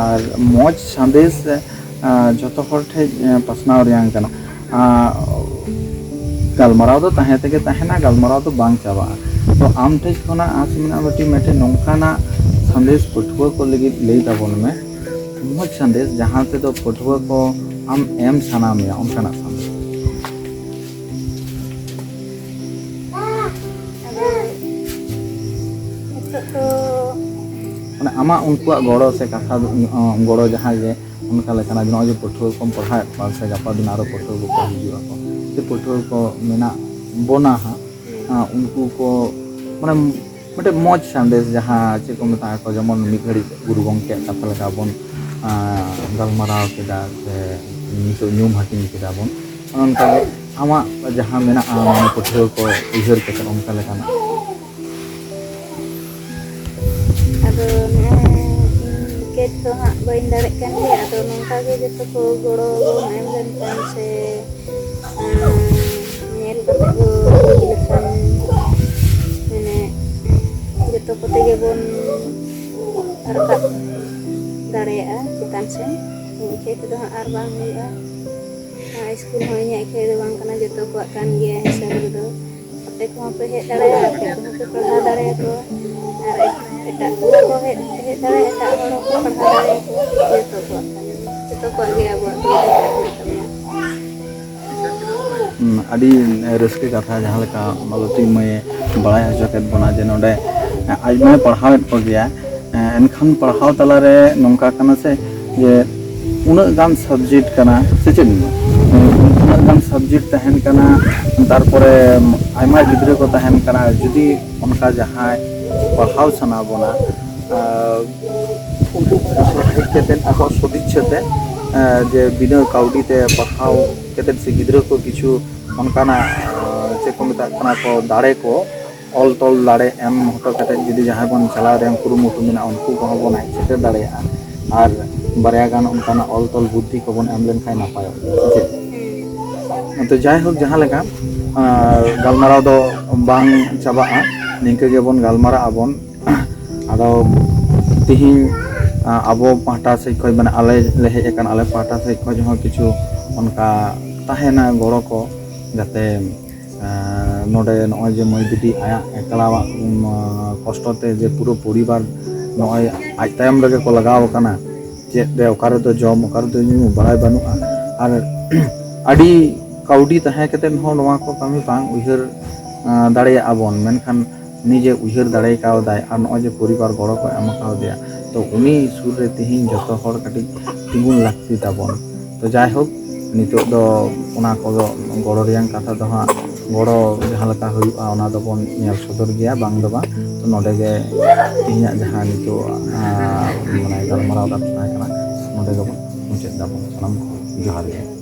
ᱟᱨ ᱢᱚᱡᱽ ᱥᱟᱸᱫᱮᱥ, ᱟᱸ, ᱡᱚᱛᱚ ᱦᱚᱲ ᱴᱷᱮᱱ, ᱟᱸ, ᱯᱟᱥᱱᱟᱣ ᱨᱮᱭᱟᱝ ᱠᱟᱱᱟ᱾ ᱟᱸ, ᱜᱟᱞᱢᱟᱨᱟᱣ ᱫᱚ ᱛᱟᱦᱮᱸ ᱛᱮᱜᱮ ᱛᱟᱦᱮᱱᱟ, ᱜᱟᱞᱢᱟᱨᱟᱣ ᱫᱚ ᱵᱟᱝ ᱪᱟᱵᱟᱜᱼᱟ᱾ ᱛᱚ ᱟᱢ ᱴᱷᱮᱱ ᱠᱷᱚᱱᱟᱜ ᱟᱸᱥ ᱢᱮᱱᱟᱜᱼᱟ ᱢᱤᱫᱴᱤᱡ, ᱢᱤᱫᱴᱮᱱ ᱱᱚᱝᱠᱟᱱᱟᱜ ᱥᱟᱸᱫᱮᱥ ᱯᱟᱹᱴᱷᱩᱣᱟᱹ ᱠᱚ ᱞᱟᱹᱜᱤᱫ ᱞᱟᱹᱭ ᱛᱟᱵᱚᱱ ᱢᱮ, ᱢᱚᱡᱽ ᱥᱟᱸᱫᱮᱥ ᱡᱟᱦᱟᱸ ᱛᱮᱫᱚ ᱯᱟᱹᱴᱷᱩᱣᱟᱹ ᱠᱚ ᱟᱢ ᱮᱢ ᱥᱟᱱᱟ ᱢᱮᱭᱟ ᱚᱱᱠᱟᱱᱟᱜ ᱥᱟᱸᱫᱮᱥ᱾ ᱟᱫᱚ ᱱᱤᱛᱚᱜ ᱫᱚ ᱢᱟᱱᱮ ᱟᱢᱟᱜ ᱩᱱᱠᱩᱣᱟᱜ ᱜᱚᱲᱚ ᱥᱮ ᱠᱟᱛᱷᱟ ᱫᱚ, ᱜᱚᱲᱚ ᱡᱟᱦᱟᱸ ᱡᱮ ᱚᱱᱠᱟ ᱞᱮᱠᱟᱱᱟᱜ ᱱᱚᱜᱼᱚᱭ ᱡᱮ ᱯᱟᱹᱴᱷᱩᱣᱟᱹ ᱠᱚᱢ ᱯᱟᱲᱦᱟᱣᱮᱫ ᱠᱚᱣᱟ ᱥᱮ ᱜᱟᱯᱟ ᱫᱤᱱ ᱟᱨᱚ ᱯᱟᱹᱴᱷᱩᱣᱟᱹ ᱠᱚᱠᱚ ᱦᱤᱡᱩᱜ ᱟᱠᱚ, ᱥᱮ ᱯᱟᱹᱴᱷᱩᱣᱟᱹ ᱠᱚ ᱢᱮᱱᱟᱜ ᱵᱚᱱᱟ ᱦᱟᱸᱜ, ᱟᱸ, ᱩᱱᱠᱩ ᱠᱚ ᱢᱟᱱᱮ ᱢᱤᱫᱴᱮᱱ ᱢᱚᱡᱽ ᱥᱟᱸᱫᱮᱥ ᱡᱟᱦᱟᱸ ᱪᱮᱫ ᱠᱚ ᱢᱮᱛᱟᱜᱼᱟ ᱠᱚ, ᱡᱮᱢᱚᱱ ᱢᱤᱫ ᱜᱷᱟᱹᱲᱤᱡ ᱜᱩᱨᱩ ᱜᱚᱢᱠᱮᱭᱟᱜ ᱠᱟᱛᱷᱟ ᱞᱮᱠᱟ ᱵᱚᱱ, ᱟᱸ, ᱜᱟᱞᱢᱟᱨᱟᱣ ᱠᱮᱫᱟ ᱥᱮ ᱱᱤᱛᱚᱜ ᱧᱩᱢ ᱦᱟᱹᱴᱤᱧ ᱠᱮᱫᱟ ᱵᱚᱱ, ᱚᱱᱮ ᱚᱱᱠᱟᱜᱮ ᱟᱢᱟᱜ ᱡᱟᱦᱟᱸ ᱢᱮᱱᱟᱜᱼᱟ ᱢᱟᱱᱮ ᱯᱟᱹᱴᱷᱩᱣᱟᱹ ᱠᱚ ᱩᱭᱦᱟᱹᱨ ᱠᱟᱛᱮ ᱚᱱᱠᱟ ᱞᱮᱠᱟᱱᱟᱜ? ᱟᱫᱚ ᱱᱚᱜᱼᱚᱭ ᱤᱧ ᱠᱮᱴ ᱫᱚ ᱦᱟᱸᱜ ᱵᱟᱹᱧ ᱫᱟᱲᱮᱜ ᱠᱟᱱ ᱜᱮᱭᱟ, ᱟᱫᱚ ᱱᱚᱝᱠᱟ ᱜᱮ ᱡᱚᱛᱚ ᱠᱚ ᱜᱚᱲᱚ ᱵᱚᱱ ᱮᱢ ᱞᱮᱱᱠᱷᱟᱱ ᱥᱮ, ᱟᱸ, ᱧᱮᱞ ᱠᱟᱛᱮ ᱠᱚ ᱵᱩᱡᱽ ᱞᱮᱠᱷᱟᱱ, ᱢᱟᱱᱮ ᱡᱚᱛᱚ ᱠᱚᱛᱮ ᱜᱮᱵᱚᱱ ᱨᱟᱠᱟᱵ ᱫᱟᱲᱮᱭᱟᱜᱼᱟ ᱪᱮᱛᱟᱱ ᱥᱮᱱ᱾ ᱤᱧ ᱮᱠᱟᱭ ᱛᱮᱫᱚ ᱦᱟᱸᱜ ᱟᱨ ᱵᱟᱝ ᱦᱩᱭᱩᱜᱼᱟ᱾ ᱟᱨ ᱥᱠᱩᱞ ᱦᱚᱸ ᱤᱧᱟᱹᱜ ᱮᱠᱟᱭ ᱫᱚ ᱵᱟᱝ ᱠᱟᱱᱟ, ᱡᱚᱛᱚ ᱠᱚᱣᱟᱜ ᱠᱟᱱ ᱜᱮᱭᱟ ᱦᱤᱥᱟᱹᱵ ᱨᱮᱫᱚ᱾ ᱟᱯᱮ ᱠᱚᱦᱚᱸ ᱯᱮ ᱦᱮᱡ ᱫᱟᱲᱮᱭᱟᱜᱼᱟ, ᱟᱯᱮ ᱠᱚᱦᱚᱸ ᱯᱮ ᱯᱟᱲᱦᱟᱣ ᱫᱟᱲᱮᱭᱟᱠᱚᱣᱟ᱾ ᱟᱨ ᱮᱴᱟᱜ ᱠᱚ ᱦᱚᱸᱠᱚ ᱦᱮᱡ, ᱦᱮᱡ ᱫᱟᱲᱮᱭᱟᱜᱼᱟ, ᱮᱴᱟᱜ ᱦᱚᱲ ᱦᱚᱸᱠᱚ ᱯᱟᱲᱦᱟᱣ ᱫᱟᱲᱮᱭᱟᱠᱚᱣᱟ᱾ ᱡᱚᱛᱚ ᱠᱚᱣᱟᱜ ᱠᱟᱱ ᱜᱮᱭᱟ, ᱡᱚᱛᱚ ᱠᱚᱣᱟᱜ ᱜᱮ ᱟᱵᱚᱣᱟᱜ ᱫᱚ ᱢᱮᱱᱟᱜ ᱛᱟᱵᱚᱱᱟ᱾ ᱦᱩᱸ, ᱟᱹᱰᱤ ᱨᱟᱹᱥᱠᱟᱹ ᱠᱟᱛᱷᱟ, ᱡᱟᱦᱟᱸ ᱞᱮᱠᱟ ᱢᱟᱞᱚᱛᱤ ᱢᱟᱹᱭᱮ ᱵᱟᱲᱟᱭ ᱦᱚᱪᱚ ᱠᱮᱫ ᱵᱚᱱᱟ ᱡᱮ ᱱᱚᱰᱮ ᱟᱡ ᱢᱟᱭ ᱯᱟᱲᱦᱟᱣᱮᱫ ᱠᱚᱜᱮᱭᱟ, ᱮᱱᱠᱷᱟᱱ ᱯᱟᱲᱦᱟᱣ ᱛᱟᱞᱟᱨᱮ ᱱᱚᱝᱠᱟ ᱠᱟᱱᱟ ᱥᱮ, ᱡᱮ ᱩᱱᱟᱹᱜ ᱜᱟᱱ subject ᱠᱟᱱᱟ, ᱥᱮ ᱪᱮᱫ? ᱩᱱᱟᱹᱜ ᱜᱟᱱ subject ᱛᱟᱦᱮᱱ ᱠᱟᱱᱟ, ᱛᱟᱨᱯᱚᱨᱮ ᱟᱭᱢᱟ ᱜᱤᱫᱽᱨᱟᱹ ᱠᱚ ᱛᱟᱦᱮᱱ ᱠᱟᱱᱟ᱾ ᱡᱩᱫᱤ ᱚᱱᱠᱟ ᱡᱟᱦᱟᱸᱭ ᱯᱟᱲᱦᱟᱣ ᱥᱟᱱᱟ ᱵᱚᱱᱟ, ᱟᱨ ᱩᱱᱠᱩ ᱦᱮᱡ ᱠᱟᱛᱮ ᱟᱠᱚᱣᱟᱜ ᱥᱚᱫᱤᱪᱪᱷᱟᱹ ᱛᱮ, ᱟᱨ ᱡᱮ ᱵᱤᱱᱟᱹ ᱠᱟᱹᱣᱰᱤ ᱛᱮ ᱯᱟᱲᱦᱟᱣ ᱠᱟᱛᱮ ᱥᱮ ᱜᱤᱫᱽᱨᱟᱹ ᱠᱚ ᱠᱤᱪᱷᱩ ᱚᱱᱠᱟᱱᱟᱜ, ᱟᱨ ᱪᱮᱫ ᱠᱚ ᱢᱮᱛᱟᱜ ᱠᱟᱱᱟ ᱠᱚ, ᱫᱟᱲᱮ ᱠᱚ, ᱚᱞ ᱛᱚᱞ ᱫᱟᱲᱮ ᱮᱢ ᱦᱚᱴᱚ ᱠᱟᱛᱮ ᱡᱩᱫᱤ ᱡᱟᱦᱟᱸᱭ ᱵᱚᱱ ᱪᱟᱞᱟᱣ ᱨᱮᱭᱟᱜ ᱠᱩᱨᱩᱢᱩᱴᱩ ᱢᱮᱱᱟᱜᱼᱟ, ᱩᱱᱠᱩ ᱠᱚᱦᱚᱸ ᱵᱚᱱ ᱦᱮᱡ ᱥᱮᱴᱮᱨ ᱫᱟᱲᱮᱭᱟᱜᱼᱟ᱾ ᱟᱨ ᱵᱟᱨᱭᱟ ᱜᱟᱱ ᱚᱱᱠᱟᱱᱟᱜ ᱚᱞ ᱛᱚᱞ ᱵᱩᱫᱽᱫᱷᱤ ᱠᱚᱵᱚᱱ ᱮᱢ ᱞᱮᱱᱠᱷᱟᱱ ᱱᱟᱯᱟᱭᱚᱜ ᱜᱮᱭᱟ, ᱥᱮ ᱪᱮᱫ? ᱛᱚ ᱡᱟᱭᱦᱳᱠ, ᱡᱟᱦᱟᱸ ᱞᱮᱠᱟ, ᱟᱨ ᱜᱟᱞᱢᱟᱨᱟᱣ ᱫᱚ ᱵᱟᱝ ᱪᱟᱵᱟᱜᱼᱟ, ᱱᱤᱝᱠᱟᱹ ᱜᱮᱵᱚᱱ ᱜᱟᱞᱢᱟᱨᱟᱜ ᱟᱵᱚᱱ᱾ ᱟᱫᱚ ᱛᱤᱦᱤᱧ, ᱟ, ᱟᱵᱚ ᱯᱟᱦᱴᱟ ᱥᱮᱫ ᱠᱷᱚᱱ, ᱢᱟᱱᱮ ᱟᱞᱮ ᱞᱮ ᱦᱮᱡ ᱟᱠᱟᱱ, ᱟᱞᱮ ᱯᱟᱦᱴᱟ ᱥᱮᱫ ᱠᱷᱚᱱ ᱦᱚᱸ ᱠᱤᱪᱷᱩ ᱚᱱᱠᱟ ᱛᱟᱦᱮᱱᱟ ᱜᱚᱲᱚ ᱠᱚ, ᱡᱟᱛᱮ ᱟᱨ ᱱᱚᱰᱮ ᱱᱚᱜᱼᱚᱭ ᱡᱮ ᱢᱟᱹᱭ ᱵᱤᱴᱤ ᱟᱭᱟᱜ ᱮᱠᱞᱟᱣᱟᱜ, ᱩᱢ, ᱠᱚᱥᱴᱚ ᱛᱮ ᱡᱮ ᱯᱩᱨᱟᱹ ᱯᱚᱨᱤᱵᱟᱨ ᱱᱚᱜᱼᱚᱭ ᱟᱡ ᱛᱟᱭᱚᱢ ᱨᱮᱜᱮ ᱠᱚ ᱞᱟᱜᱟᱣ ᱟᱠᱟᱱᱟ, ᱪᱮᱫ ᱨᱮ ᱚᱠᱟ ᱨᱮᱫᱚ ᱡᱚᱢ, ᱚᱠᱟ ᱨᱮᱫᱚ ᱧᱩ, ᱵᱟᱲᱟᱭ ᱵᱟᱹᱱᱩᱜᱼᱟ᱾ ᱟᱨ ᱟᱹᱰᱤ ᱠᱟᱹᱣᱰᱤ ᱛᱟᱦᱮᱸ ᱠᱟᱛᱮᱫ ᱦᱚᱸ ᱱᱚᱣᱟ ᱠᱚ ᱠᱟᱹᱢᱤ ᱵᱟᱝ ᱩᱭᱦᱟᱹᱨ, ᱟᱸ, ᱫᱟᱲᱮᱭᱟᱜᱼᱟ ᱵᱚᱱ, ᱢᱮᱱᱠᱷᱟᱱ ᱩᱱᱤ ᱡᱮ ᱩᱭᱦᱟᱹᱨ ᱫᱟᱲᱮ ᱠᱟᱣᱫᱟᱭ ᱟᱨ ᱱᱚᱜᱼᱚᱭ ᱡᱮ ᱯᱚᱨᱤᱵᱟᱨ ᱜᱚᱲᱚ ᱠᱚ ᱮᱢ ᱠᱟᱣᱫᱮᱭᱟ, ᱛᱚ ᱩᱱᱤ ᱥᱩᱨ ᱨᱮ ᱛᱤᱦᱤᱧ ᱡᱚᱛᱚ ᱦᱚᱲ ᱠᱟᱹᱴᱤᱡ ᱛᱤᱸᱜᱩᱱ ᱞᱟᱹᱠᱛᱤ ᱛᱟᱵᱚᱱ᱾ ᱛᱚ ᱡᱟᱭᱦᱳᱠ, ᱱᱤᱛᱚᱜ ᱫᱚ ᱚᱱᱟ ᱠᱚᱫᱚ ᱜᱚᱲᱚ ᱨᱮᱭᱟᱜ ᱠᱟᱛᱷᱟ ᱫᱚ ᱦᱟᱸᱜ, ᱜᱚᱲᱚ ᱡᱟᱦᱟᱸ ᱞᱮᱠᱟ ᱦᱩᱭᱩᱜᱼᱟ ᱚᱱᱟ ᱫᱚᱵᱚᱱ ᱧᱮᱞ ᱥᱚᱫᱚᱨ ᱜᱮᱭᱟ, ᱵᱟᱝ ᱫᱚ ᱵᱟᱝ᱾ ᱛᱚ ᱱᱚᱰᱮ ᱜᱮ ᱛᱮᱦᱮᱧᱟᱜ ᱡᱟᱦᱟᱸ ᱱᱤᱛᱚᱜ, ᱟᱸ, ᱢᱟᱱᱮ ᱜᱟᱞᱢᱟᱨᱟᱣ ᱠᱟᱛᱷᱟ ᱛᱟᱦᱮᱸ ᱠᱟᱱᱟ, ᱱᱚᱰᱮ ᱜᱮᱵᱚᱱ ᱢᱩᱪᱟᱹᱫ ᱫᱟᱵᱚᱱ᱾ ᱥᱟᱱᱟᱢ ᱠᱚ ᱡᱚᱦᱟᱨ ᱜᱮ᱾